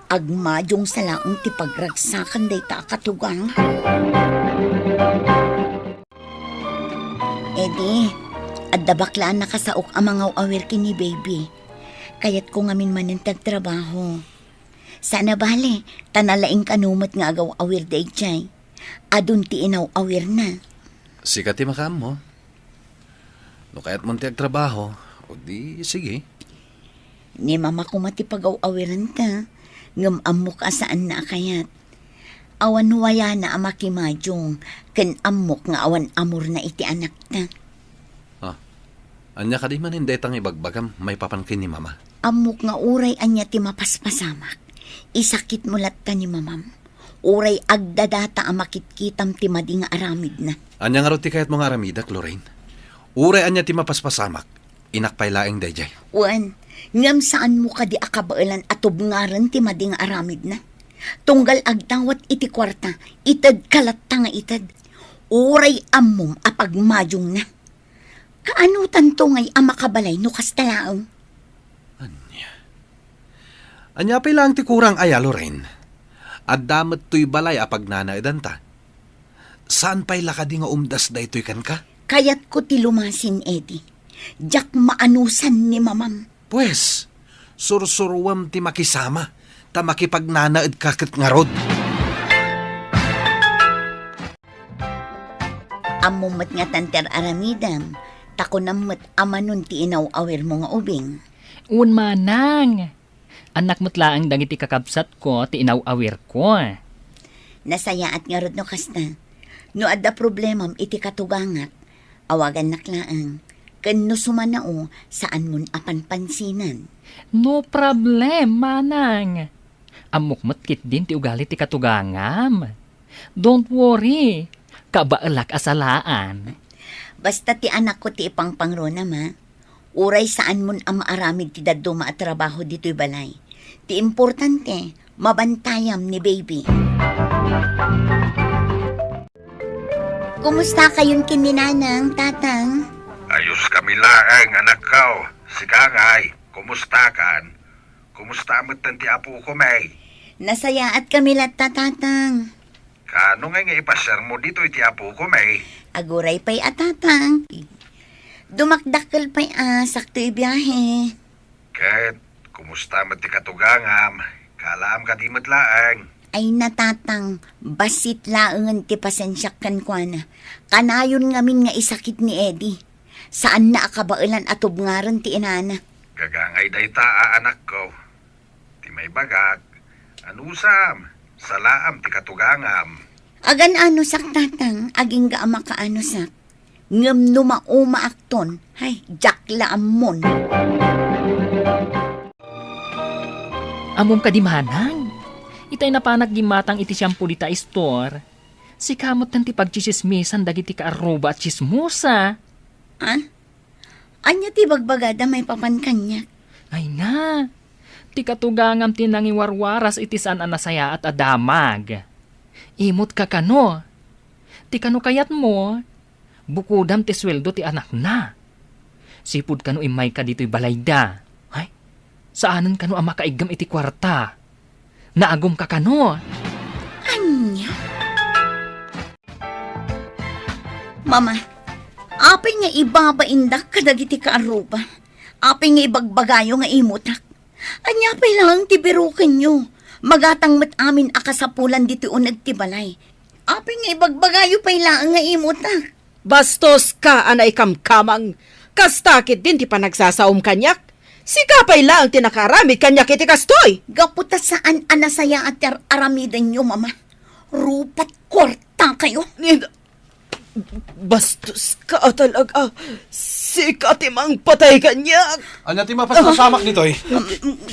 Agmadiongsa laeng ti pagragsakan dayta a katugang. Eddie, adda bakla a nakasaok a mangaw-awir ken ni baby. Kayatko ngamin manen ti agtrabaho. Saan a bale, ta nalaing kano met nga agaw-awir daydiay. Adun ti inaw-awirna. Sika ti makaammo. No kayatmon ti agtrabaho, o di sige. Ni Mama koma ti pagaw-awirenta, ngem ammok a saanna a kayat. Awan wayana a makimadiong, ken ammok nga awan amorna iti anakta. Ah, ania kadi manen dayta nga ibagbagam maipapan ken ni Mama? Ammok nga uray ania ti mapaspasamak, isakitmo latta ni Mamam. Uray agdadata a makitkitam ti madi nga aramidna. Ania ngarud ti kayatmo nga aramidek, Lorraine? Uray ania ti mapaspasamak, inak pay laeng daydiay. Wen, ngem saanmo kadi a kabaelan a tubngaren ti madi nga aramidna? Tunggal agdawat iti kuarta, itedka latta nga ited. Uray ammom a pagmadiongna. Kaanotanto ngay a makabalay no kasta laeng? Ania? Ania pay laeng ti kurang aya, Lorraine? Adda met toy balay a pagnanaedanta. Saan pay la kadi nga umdas daytoy kenka? Kayatko ti lumasin, Eddie. Diak maanusan ni Mamam. Pues, sursuruem ti makisama, ta makipagnanaedka ket ngarud. Ammom met nga tanter aramidem, ta kunam met a manon ti inaw-awirmo nga ubing. Wen manang, annak met laeng dagiti kakabsatko ti inaw-awirko. Nasayaat ngarud no kasta. No adda problemam iti katugangak, awagannak laeng. Ken no sumanao, saanmon a panpansinan. No problem, manang. Ammok met ketdin ti ugali ti katugangam. Don't worry. Kabaelak a salaan. Basta ti anakko ti ipangpangrunam, a. Uray saanmon a maaramid ti dadduma a trabaho ditoy balay. Ti importante, mabantayam ni baby. Kumusta kayon ken ni Nanang, Tatang? Ayos kami laeng, anakko. Sika ngay, kumusta kan? Kumusta met ti apo ko, May? Nasayaat kami latta, Tatang. Kaano ngay nga ipasiarmo ditoy ti apo ko, May? Aguray pay a, Tatang. Dumakdakkel pay a, sakto ibiahe. Ket, kumusta met ti katugangam? Kaalaam kadi met laeng? Ay na, Tatang, bassit laengen ti pasensiak kenkuana. Kanayon ngamin nga isakit ni Eddie. Saanna a kabaelan a tubngaren ti inana. Gagangay dayta a anakko. Ti maibagak, anusam, salaam ti katugangam. Agan-anusak, tatang, agingga a makaanusak. Ngem no maumaakton, hay, diak la ammon. Ammom kadi, manang? Itay napanak gimmatang iti siampo dita istor. Sika metten ti pagtsisismisan dagiti kaarruba a tsismosa. Ah? Ania ti bagbagada maipapan kaniak? Ay na, ti katugangam ti nangiwarwaras iti saan a nasayaat a damag. Imot ka kano. Ti kano kayatmo, bukodam ti sueldo ti anakna. Sipud kano immayka ditoy balayda. Ay, saanen kano a makaiggem iti kuarta. Naagum ka kano? Ania? Mama, apay nga ibabaindak kadagiti kaarruba? Apay nga ibagbagayo nga imutak? Ania pay laeng ti birokenyo? Magatang met amin a kasapulan ditoy uneg ti balay. Apay nga ibagbagayo pay laeng nga imutak? Bastoska a naikamkamang. Kasta ketdin ti panagsasaom kaniak. Sika pay laeng ti nakaaramid kaniak iti kastoy. Gapu ta saan a nasayaat ti ar-, aramidenyo, Mama. Rupat kuarta kayo. Ni-, bastoska a talaga. Sika ti mangpatay kaniak. Ania ti mapasamak ditoy?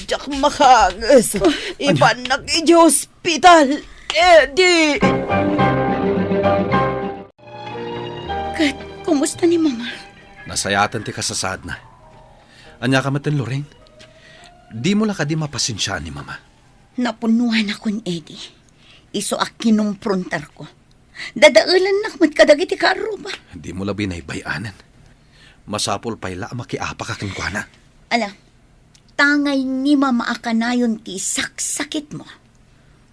Diak makanges. Ibannak iti ospital. Eddie! Ket, kumusta ni Mama? Nasayaten ti kasasaadna. Ania ka metten, Lorraine? Dimo la kadi mapasensiaan ni Mama? Napunnuanakon, Eddie. Isu a kinumprontarko. Dadaelannak met kadagiti kaarruba. Dimo la binaybay-anen. Masapul pay la a makiapaka kenkuana. Ala, tangay ni Mama a kanayon ti saksakitmo.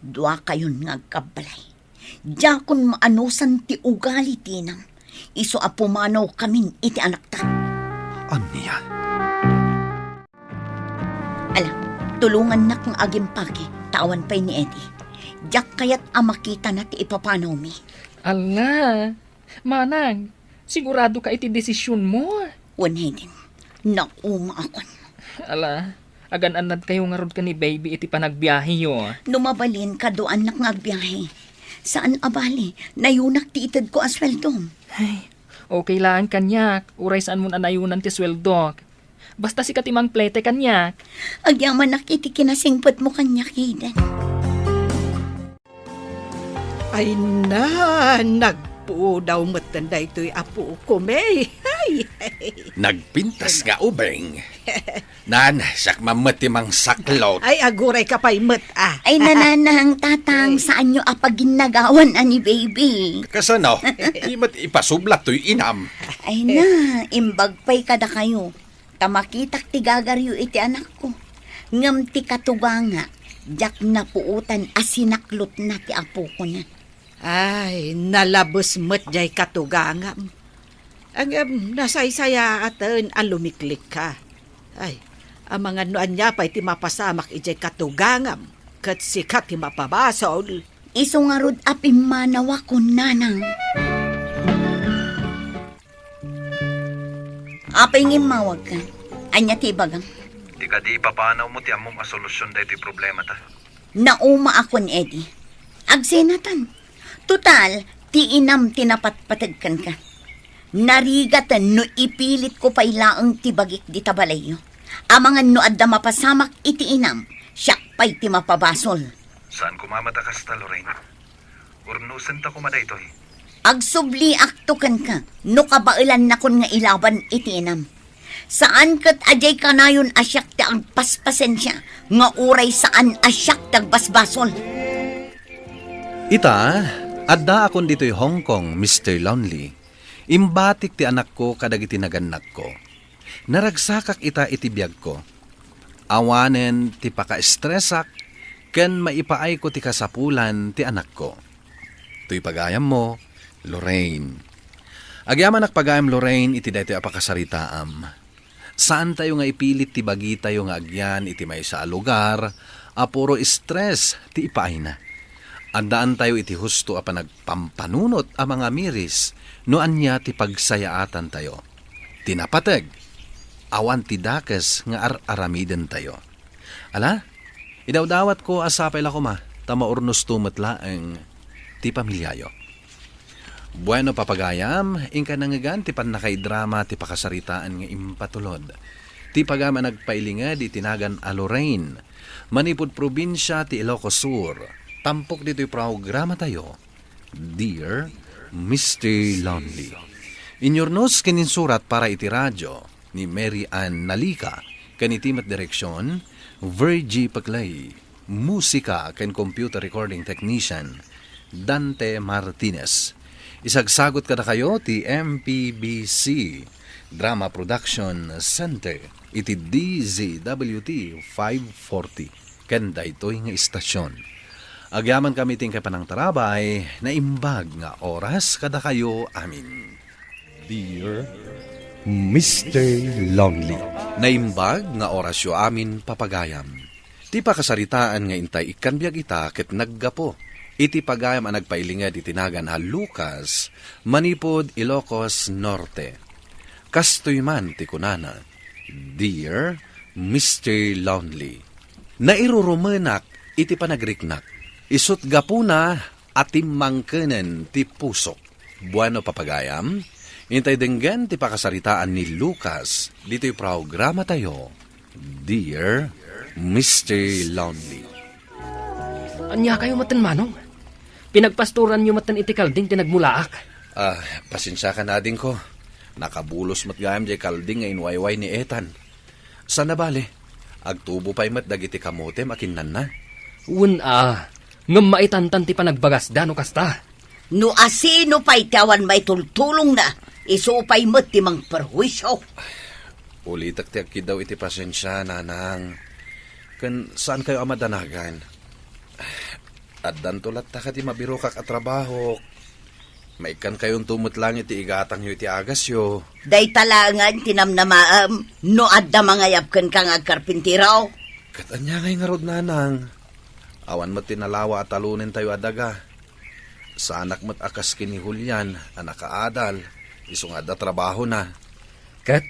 Duakayon nga agkabbalay. Diakon maanusan ti ugali ti inam. Isu a pumanawkamin iti anakta. Ania? Ala, tulongannak nga agimpake, ta awan pay ni Eddie. Diak kayat a makitana ti ipapanawmi. Ala, manang, sigurado ka iti desisionmo? Wen, Hayden, naumaakon. Ala, agan-annadkayo ngarud ken ni baby iti panagbiaheyo. No mabalin, kaduaannak nga agbiahe. Saan a bale, nayunak ti itedko a sueldom. Ay, okay laeng kaniak, uray saanmon a nayunan ti sueldok. Basta sika ti mangplete kaniak. Agyamanak iti kinasingpetmo kaniak, Hayden. Ay na, nagpudaw metten daytoy a pukom, eh. Ay. Nagpintas nga ubing. Nan, siak man met ti mangsaklot. Ay, aguray ka pay met, ah. Ay, nanang, tatang, saanyo a paginnagawan a ni baby? Kasano? Di met ipasublat toy inam. Ay na, imbag pay kadakayo. Ta makitak ti gagaryo iti anakko. Ngem ti katuganga, diak napuotan a sinaklotna ti apokona. Ay, nalabes met jay katugangam. Ngem nasaysayaaten a lumiklikka. Ay, amangan no ania pay ti mapasamak idiay katugangam, ket sika ti mapabasol. Isu ngarud a pimmanawakon, nanang. Apay nga immawagka? Ania ti ibagam? Di kadi ipapanawmo ti ammom a solusyon daytoy problemata? Naumaakon, Eddie. Agsenatan. Total, ti inam ti napatpateg kenka. Narigaten no ipilitko pay laeng ti bagik dita balayyo. Amangan no adda mapasamak iti inam, siak pay ti mapabasol. Saan koma met a kasta, Lorraine. Urnosenta koma daytoy. Agsubliakto kenka no kabaelannakon nga ilaban iti inam. Saan ket a diay kanayon a siak ti agpaspasensia nga uray saan a siak ti agbasbasol. Ita, addaakon ditoy Hong Kong, Mister Lonely. Imbatik ti anakko kadagiti nagannakko. Naragsakak ita iti biagko. Awanen ti pakaestresak ken maipaayko ti kasapulan ti anakko. Toy pagayammo, Lorraine. Agyamanak pagayam, Lorraine, iti daytoy a pakasaritaam. Saantayo nga ipilit ti bagitayo nga agyan iti maysa a lugar a puro stress ti ipaayna. Addaantayo iti husto a panagpampanunot a mangamiris no ania ti pagsayaatantayo. ti napateg, awan ti dakes nga ar-aramidentayo. Ala, idawdawatko a sapay la koma, ta maurnosto met laeng ti pamiliayo. Bueno, papagayam, inka nangngegan ti pannakaidrama ti pakasaritaan nga impatulod ti pagayam a nagpailinged iti nagan a Lorraine, manipud probinsia ti Ilocos Sur. Tampok ditoy programatayo, Dear Mister Lonely. Inyurnos ken insurat para iti radio ni Mary Ann Nalica, ken iti met direksion, Virgie Paclay. Musika ken computer recording technician, Dante Martinez. Isagsagot kadakayo ti M P B C Drama Production Center iti D Z W T five forty ken daytoy nga istasion. Agyamankami ti inkay panangtarabay, naimbag nga oras kadakayo amin. Dear Mister Lonely. Naimbag nga orasyo amin, papagayam. Ti pakasaritaan nga intay ikkan biag ita ket naggapu iti pagayam a nagpailinged iti nagan a Lucas manipud Ilocos Norte. Kastoy man ti kunana, Dear Mister Lonely. Nairurumenak iti panagriknak. Isut' gapuna a timmangkenen ti pusok. Bueno, papagayam, intay denggen ti pakasaritaan ni Lucas ditoy programatayo, Dear Mister Lonely. Ania kayo metten, Manong? Pinagpastoranyo metten iti kalding ti nagmulaak. Ah, pasensiakan, adingko. Nakabulos met gayam jay kalding nga inwayway ni Ethan. Saan a bale, agtubo pay met dagiti kamotem a kinnanna. Wen a, ngem maitantan ti panagbagasda no kasta. No asino pay ti awan maitultulongna, isu pay met ti mangperhuisio. Ulitek ti agkiddaw iti pasensia, nanang. Ken saankayo a madanagan. Addanto latta kadi mabirokak a trabahok. Maikkankayonto met laeng iti igatangyo iti agasyo. Dayta laengen ti namnamaem no adda mangayab kenka nga agkarpintero. Ket ania ngay ngarud, nanang? Awan met ti nalawa a talonentayo a daga. Saanak met a kas ken ni Julian a nakaadal, isu nga adda trabahona. Ket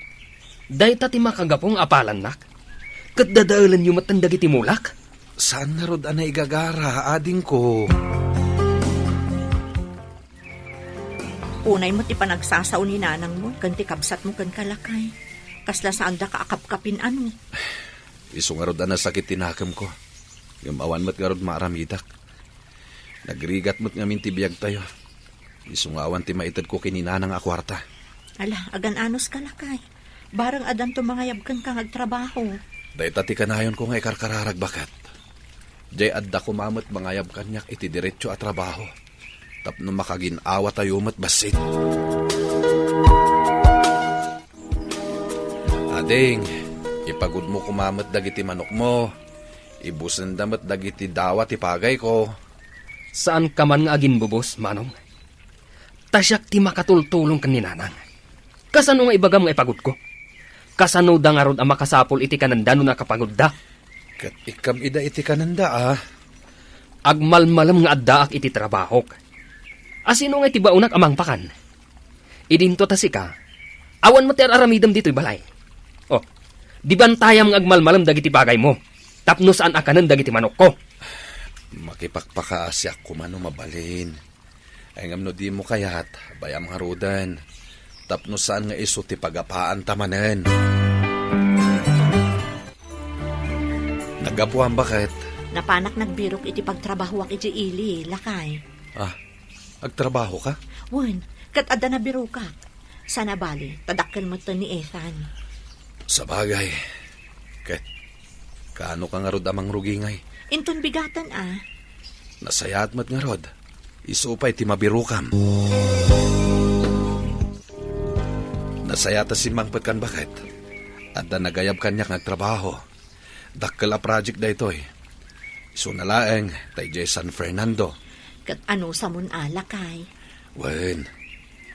dayta ti makagapu nga apalannak. Ket dadaelenyo metten dagiti mulak. Saan ngarud a naigagara, adingko? Unay met ti panagsasao ni nanangmo ken ti kabsatmo kenka, lakay. Kasla saandaka a kapkapin, ano? Isu ngarud a nasakit ti nakemko. Ngem awan met ngarud maaramidak. Nagrigat met ngamin ti biagtayo. Isu nga awan ti maitedko ken ni nanang a kuarta. Ala, agan-anoska, lakay. Bareng addanto mangayab kenka nga agtrabaho. Dayta ti kanayonko nga ikarkararag, baket. Jay adda koma met mangayab kaniak iti diretso a trabaho. Tapno makagin-awatayo met bassit. Ading, ipagudmo koma met dagiti manokmo. Ibusenda met dagiti dawa ti pagayko. Saanka man nga aginbubos, Manong. Ta siak ti makatultulong ken ni Nanang. Kasano nga ibagam nga ipagudko? Kasanoda ngarud a makasapul iti kanenda no nakapagudda? Ket ikkam ida iti kanenda, a? Agmalmalem nga addaak iti trabahok. Asino ngay ti baonak a mangpakan? Idinto ta sika, awan met ti ar-aramidem ditoy balay. Oh, di bantayam nga agmalmalem dagiti bagaymo, tapno saan a kanen dagiti manokko. Makipakpakaasiak koma no mabalin. Ay, ngem no dimo kayat, bayam ngaruden. Tapno saan nga isu ti pagapaanta manen. Naggapuam, baket? Napanak nagbirok iti pagtrabahoak iti ili, lakay. Ah, agtrabahoka? Wen, ket adda nabirokak. Saan a bale, ta dakkel metten ni Ethan. Sabagay. Ket, kaano ka ngarud a mangrugi ngay? Inton bigaten, a. Nasayaat met ngarud. Isu pay ti mabirokam. Nasayaat a simmangpetkan, baket. Adda nagayab kaniak nga agtrabaho. Dakkel a project daytoy. Isuna laeng, ta idiay San Fernando. Ket anusamon a, lakay? Wen,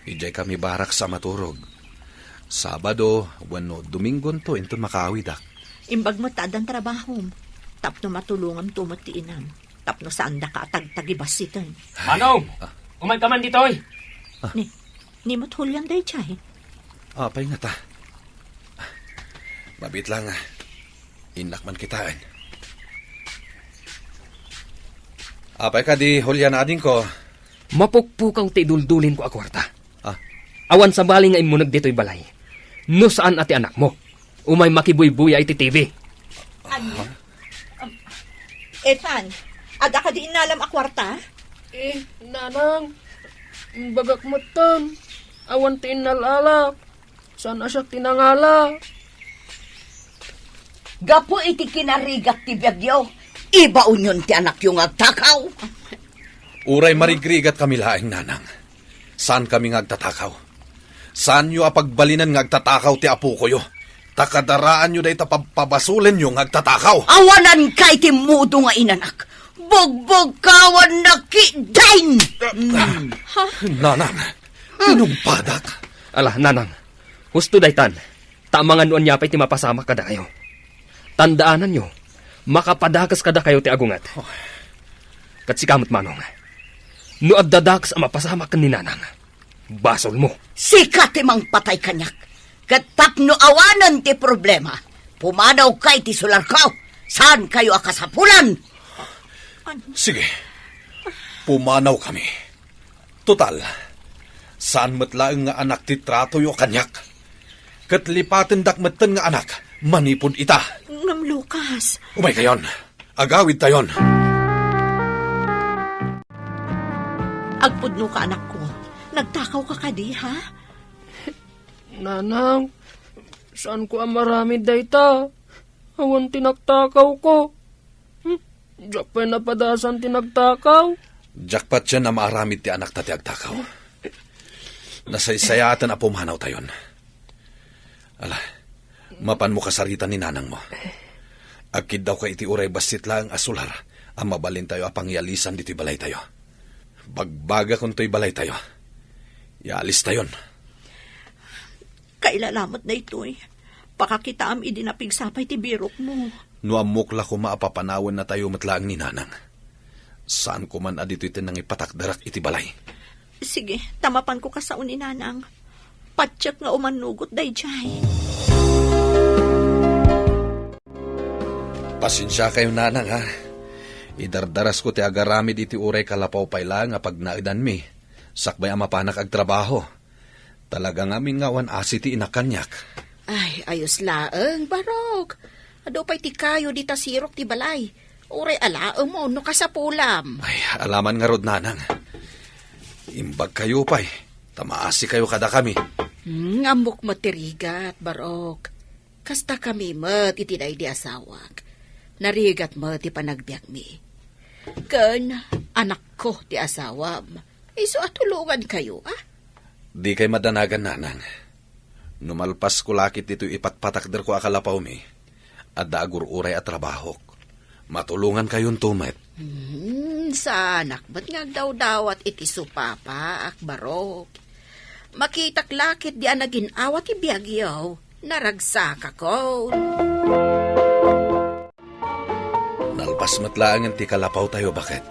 idiay kami barracks a maturog. Sabado wenno Domingonto inton makaawidak. Imbag met ta addan trabahom, tapno matulonganto met ti inam, tapno saandaka a tagtagibassiten. Manong! Ah. Umayka man ditoy! Ah. Ni, ni met Julian daydiay? Apay ngata? Mabiit la, innak man kitaen. Apay kadi, Julian, adingko? Mapukpukaw ti iduldulinko a kuarta. Ah. Awan sabali nga immuneg ditoy balay no saan a ti anakmo. Umay makibuybuya iti T V. Ania? Um, Ethan, adda kadi innalam a kuarta? Eh, nanang, imbagak metten, awan ti innal-alak. Saan a siak ti nangala? Gapu iti kinarigat ti biagyo, ibaonyon ti anakyo nga agtakaw. Uray marigrigat kami laeng, nanang. Saan kami nga agtatakaw. Saanyo a pagbalinan nga agtatakaw ti apokoyo. Ta kadaraanyo dayta pabpabasolenyo nga agtatakaw. Awanan ka iti mudo nga inanak. Bugbugkawan na ki-, Dine! Mm. Nanang, tinungpadak. Ala, nanang. Husto daytan. Ta amangan no ania pay ti mapasamak kadakayo. Tandaananyo, makapadakes kadakayo ti agunget. Ket sika met, manong, no adda dakes a mapasamak ken ni nanang, basolmo. Sika ti mangpatay kaniak. Ket tapno awanen ti problema, pumanawka iti solarko. Saankayo a kasapulan. Sige, pumanawkami. Total, saan met laeng nga anak ti tratoyo kaniak. Ket lipatendak metten nga anak manipud ita. Ngem Lucas. Umaykayon. Agawidtayon. Agpudnoka, anakko. Nagtakawka kadi, ha? Nanang, saanko a maramid dayta. Awan ti nagtakawko. Hmm, diak pay napadasan ti nagtakaw. Diak patien a maaramid ti anakta ti agtakaw. Nasaysayaaten a pumanawtayon. Ala, mapanmo kasaritan ni nanangmo. Agkiddawka iti uray bassit laeng a solar a mabalintayo a pangyalisan ditoy balaytayo. Bagbagakon toy balaytayo. Yaalistayon. Kailalamet daytoy. Pakakitaam idi napigsa pay ti birokmo. No ammok la koma a papanawennatayo met laeng ni nanang. Saan koman a ditoy ti nangipatakderak iti balay. Sige, ta mapanko kasao ni nanang. Patiek nga umannugot daydiay. Pasensiakayo, nanang, ha. Idardarasko ti agaramid iti uray kalapaw pay laeng a pagnaedanmi, sakbay a mapanak agtrabaho. Talaga ngamin nga awan asi ti inak kaniak. Ay, ayos laeng, Barok. Adu pay ti kayo dita sirok ti balay. Uray alaem no kasapulam. Ay, alaman ngarud, nanang. Imbagkayo pay, ta maasikayo kadakami. Hmm, ammok met ti rigat, Barok. Kasta kami met iti daydi asawak. Narigat met ti panagbiagmi. Ken anakko ti asawam. Isu a tulongankayo, a? Dikay madanagan, nanang. No malpasko la ket ditoy ipatpatakderko a kalapawmi, adda agur-uray a trabahok. Matulongankayonto met. Hmm, saanak met nga agdawdawat iti supapaak, Barok. Makitak la ketdi a nagin-awa ti biagyo, naragsakakon. Nalpas met laengen ti kalapawtayo, baket.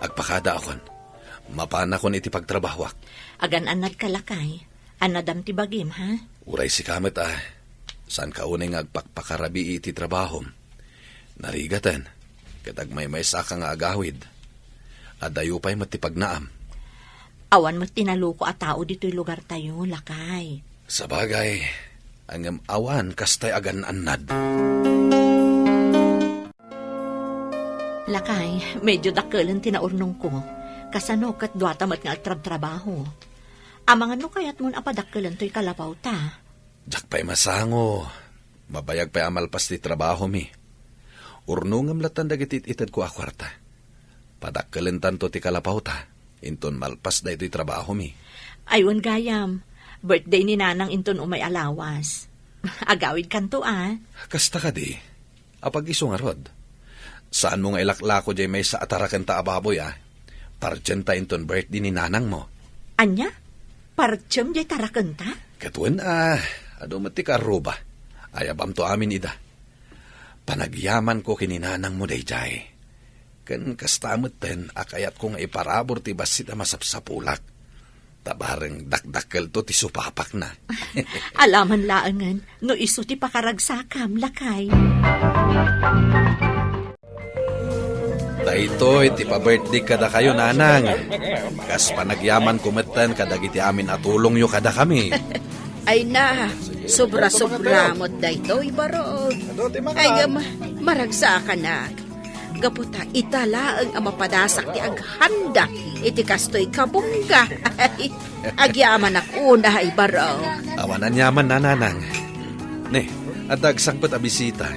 Agpakadaakon. Mapanakon iti pagtrabahoak. Agan-annadka, lakay. Annadam ti bagim, ha? Uray sika met, a. Saanka unay nga agpakpakarabii iti trabahom. Narigaten, ket agmaymaysaka nga agawid. Adayo pay met ti pagnaam. Awan met ti naluko a tao ditoy lugartayo, lakay. Sabagay, ngem awan kastay agan-annad. Lakay, medyo dakkelen ti naurnongko. Kasano ket duata met nga agtrabtrabaho? Amangan no kayatmon a padakkelen toy kalapawta. Diak pay masango. Mabayag pay a malpas ti trabahomi. Urnongem lattan dagiti it-itedko a kuarta. Padakkelentanto ti kalapawta, inton malpas daytoy trabahomi. Ay, wen gayam. Birthday ni Nanang inton umay a lawas. Agawidkanto, a. Kasta kadi. Apag-isu ngarud? Saanmo nga ilaklako diay maysa a tarakenta a baboy, a? Partienta inton birthday ni nanangmo. Ania? Partiem diay tarakenta? Ket wen, a, adu met ti kaarruba. Ayabamto amin ida. Panagyamanko ken ni nanangmo daydiay. Ken kasta metten a kayatko nga iparabur ti bassit a masapsapulak. Ta bareng dakdakkelto ti supapakna. Alaman laengen no isu ti pakaragsakam, lakay. Daytoy ti pa-birthday kadakayo, nanang. Kas panagyamanko metten kadagiti amin a tulongyo kadakami. Ay na, sobra-sobra met daytoy, barok. Ay, gam, maragsakanak. Gapu ta ita laeng a mapadasak ti aghanda iti kastoy kabungga. Agyamanak unay, barok. Awan aniaman, nanang. Ne, adda agsangpet a bisita.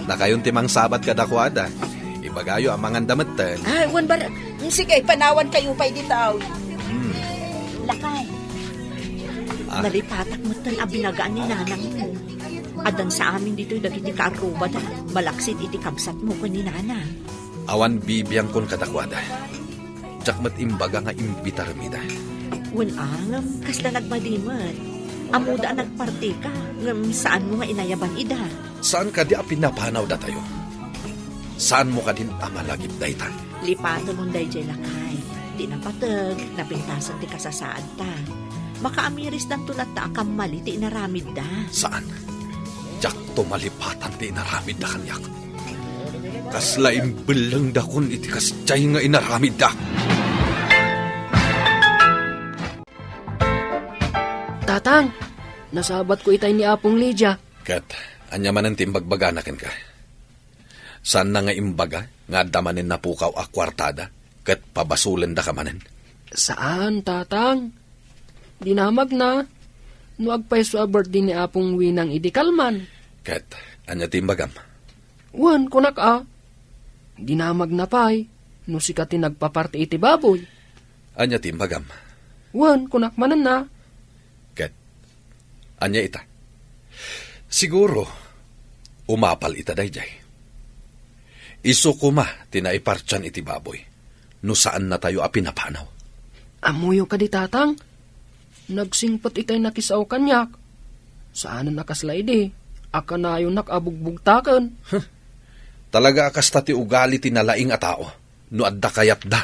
Nakayon ti mangsabat kadakuada. Ibagayo a manganda metten. Ay, wen, barok. Sige, panawankayo pay ditaw. Hmm. Lakay. Ah. Nalipatak metten a binagaan ni nanangmo. Addan sa amin ditoy dagiti kaarrubada, malaksid iti kabsatmo ken ni nanang. Awan bibiangkon kadakuada. Diak met imbaga nga imbitarmida. Wen, a, ngem kasla nagmadi met. Ammoda a nagpartika, ngem saanmo nga inayaban ida. Saan kadi a pinapanaw datayo? Saanmo kadin a malagip dayta? Lipatemon daydiay, lakay. Ti napateg, napintasen ti kasasaadta. Makaamirisdanto latta a kammali ti inaramidda. Saan? Diakto malipatan ti inaramidda kaniak. Kasla imbellengdakon iti kasdiay nga inaramidda. Tatang, nasabatko itay ni Apong Lydia. Ket ania manen ti imbagbagana kenka? Saanna nga imbaga nga adda manen napukaw a kuartada ket pabasolendaka manen? Saan, Tatang. Dinamagna no agpayso a birthday ni Apong Winang idi kalman. Ket ania ti imbagam? Wen, kunak a, dinamagna pay no sika ti nagpaparti iti baboy. Ania ti imbagam? Wen, kunak manenna. Ket ania ita? Siguro, umapal ita daydiay. Isu koma ti naipartian iti baboy no saannatayo a pinapanaw. Ammoyo kadi, Tatang? Nagsingpet itay nakisao kaniak. Saanen a kasla idi a kanayonak a bugbugtaken. Huh. Talaga a kasta ti ugali ti nalaing a tao no adda kayatda.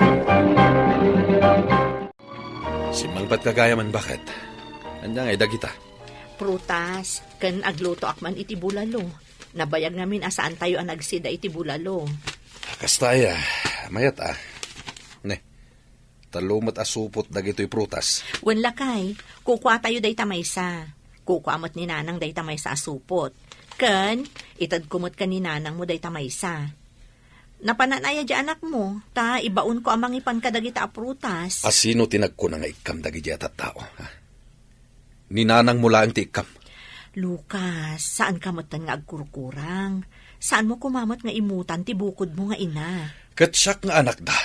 Simmangpet ka gayam, baket. Ania ngay dagita? Prutas, ken aglutoak man iti bulalo. Nabayag ngamin a saantayo a nagsida iti bulalo. Kasta aya, mayat a. Ne, tallo met a supot dagitoy prutas. Wen, lakay, kukuatayo dayta maysa. Kukua met ni Nanang dayta maysa a supot. Ken, itedko met ken ni Nanangmo dayta maysa. Napanan aya di anakmo, ta ibaonko a mangipan kadagita a prutas. A sino ti nagkuna nga ikkam dagiti a tattao, ha? Ni Nanangmo laeng ti ikkam. Lucas, saanka metten nga agkurkurang. Saanmo koma met nga imutan ti bukodmo nga ina. Ket siak nga anakda,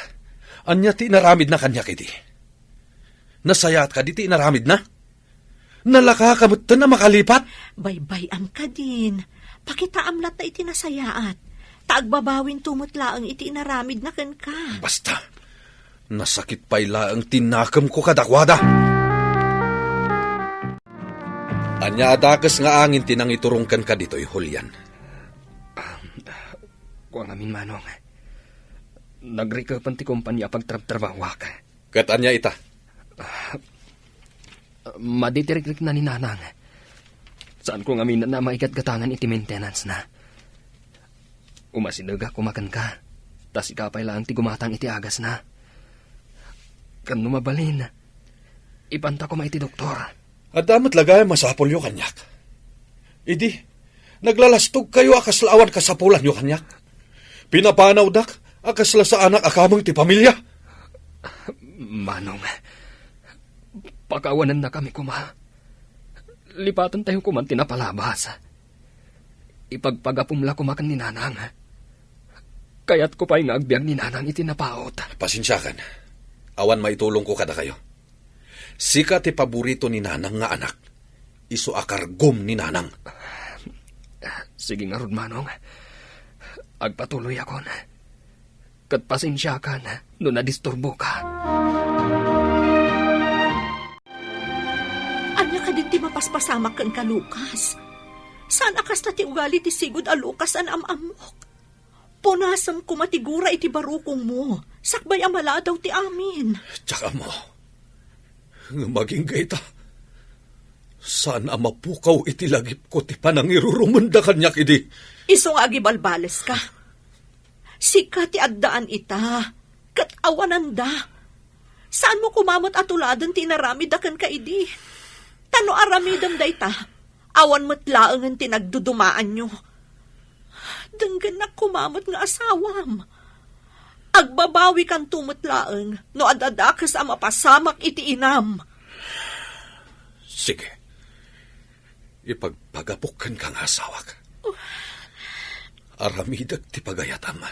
ania ti inaramidna kaniak idi? Nasayaat kadi ti inaramidna? Nalaka ka metten a makalipat? Baybay-am kadin. Pakitaam latta iti nasayaat. Ta agbabawinto met laeng iti inaramidna kenka. Basta, nasakit pay laeng ti nakemko kadakuada. Ania a dakes nga angin ti nangiturong kenka ditoy, Julian? Kua ngamin, Manong. Nagrikepen ti kompania a pagtrabtrabahuak. Ket ania ita? Ah, madi ti rikrikna ni Nanang. Saanko ngamin a maigatgatangan iti maintenance-na. Umasidegak koma kenka, ta sika pay laeng ti gumatang iti agasna. Ken no mabalin, ipanta koma iti doktor. Adda met la gayam masapulyo kaniak. Idi, naglalastogkayo a kasla awan kasapulanyo kaniak. Pinapanawdak a kasla saanak a kameng ti pamilia. Manong, pakawanennakami koma. Lipatentayo koman ti napalabas. Ipagpagapom la koma ken ni Nanang. Kayatko pay nga agbiag ni Nanang iti napaut. Pasensiakan. Awan maitulongko kadakayo. Sika ti paborito ni Nanang nga anak. Isu a kargom ni Nanang. Sige ngarud, Manong. Agpatuloyakon. Ket pasensiakan no nadisturboka. Ania kadin ti mapaspasamak kenka, Lucas? Saan a kasta ti ugali ti sigud a Lucas a naam-ammok? Punasem koma ti gura iti barukongmo, sakbay a maladaw ti amin. Diak ammo. Ngem agingga ita, saan a mapukaw iti lagipko ti panangirurumenda kaniak idi. Isu nga agibalbaleska. Sika ti addaan ita, ket awananda. Saanmo koma met a tuladen ti inaramidda kenka idi. Ta no aramidem dayta, awan met laengen ti nagdudumaanyo. Denggennak koma met nga asawam. Agbabawikanto met laeng no adda dakes a mapasamak iti inam. Sige. Ipagpagapok kenka nga asawak. Aramidek ti pagayatam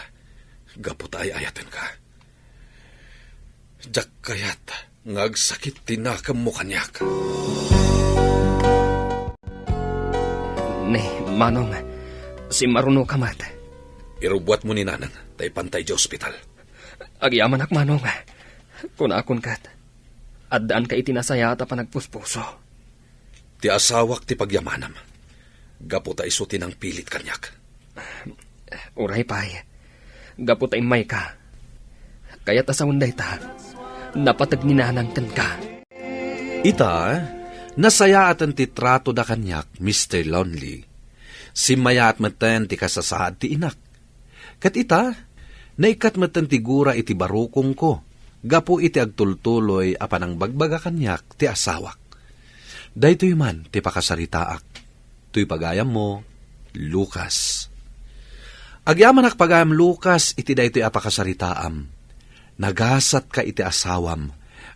gapu ta ay-ayatenka. Diak kayat nga agsakit ti nakemmo kaniak. Ni, Manong, simmarunoka met. Irubbuatmo ni Nanang, ta ipanta idiay ospital. Agyamanak, Manong. Kunakon ket, addaanka iti nasayaat a panagpuspuso. Ti asawak ti pagyamanam, gapu ta isu ti nangpilit kaniak. Uray pay, gapu ta immayka. Kayat a sawen dayta, napateg ni Nanang kenka. Ita, nasayaaten ti tratoda kaniak, Mister Lonely. Simmayaat metten ti kasasaad ti inak. Ket ita, naikkat metten ti gura iti barukongko gapu iti agtultuloy a panangbagbaga kaniak ti asawak. Daytoy man ti pakasaritaak. Toy pagayammo, Lucas. Agyamanak pagayam Lucas iti daytoy a pakasaritaam. Nagasatka iti asawam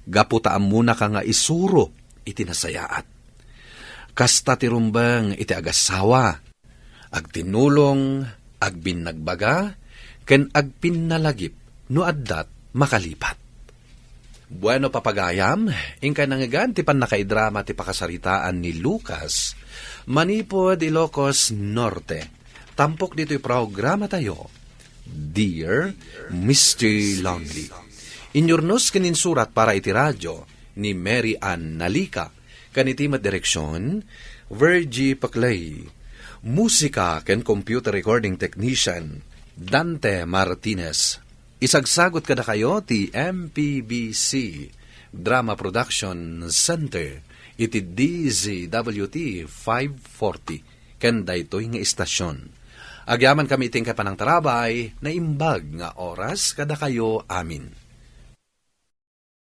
gapu ta ammonaka nga isuro iti nasayaat. Kasta ti rumbeng iti agasawa, agtinnulong, agbinnagbaga, ken agpinnalagip no addat makalipat. Bueno, papagayam, inkay nangngegan ti pannakaidrama ti pakasaritaan ni Lucas manipud Ilocos Norte. Tampok ditoy programatayo, Dear Mister Lonely. Inyurnos ken insurat para iti radio ni Mary Ann Nalica, ken iti met direksion, Virgie Paclay. Musika ken computer recording technician, Dante Martinez. Isagsagut kadakayo ti M P B C Drama Production Center iti D Z W T five forty ken daytoy nga istasion. Agyamankami iti inkay panangtarabay, naimbag nga oras kadakayo amin.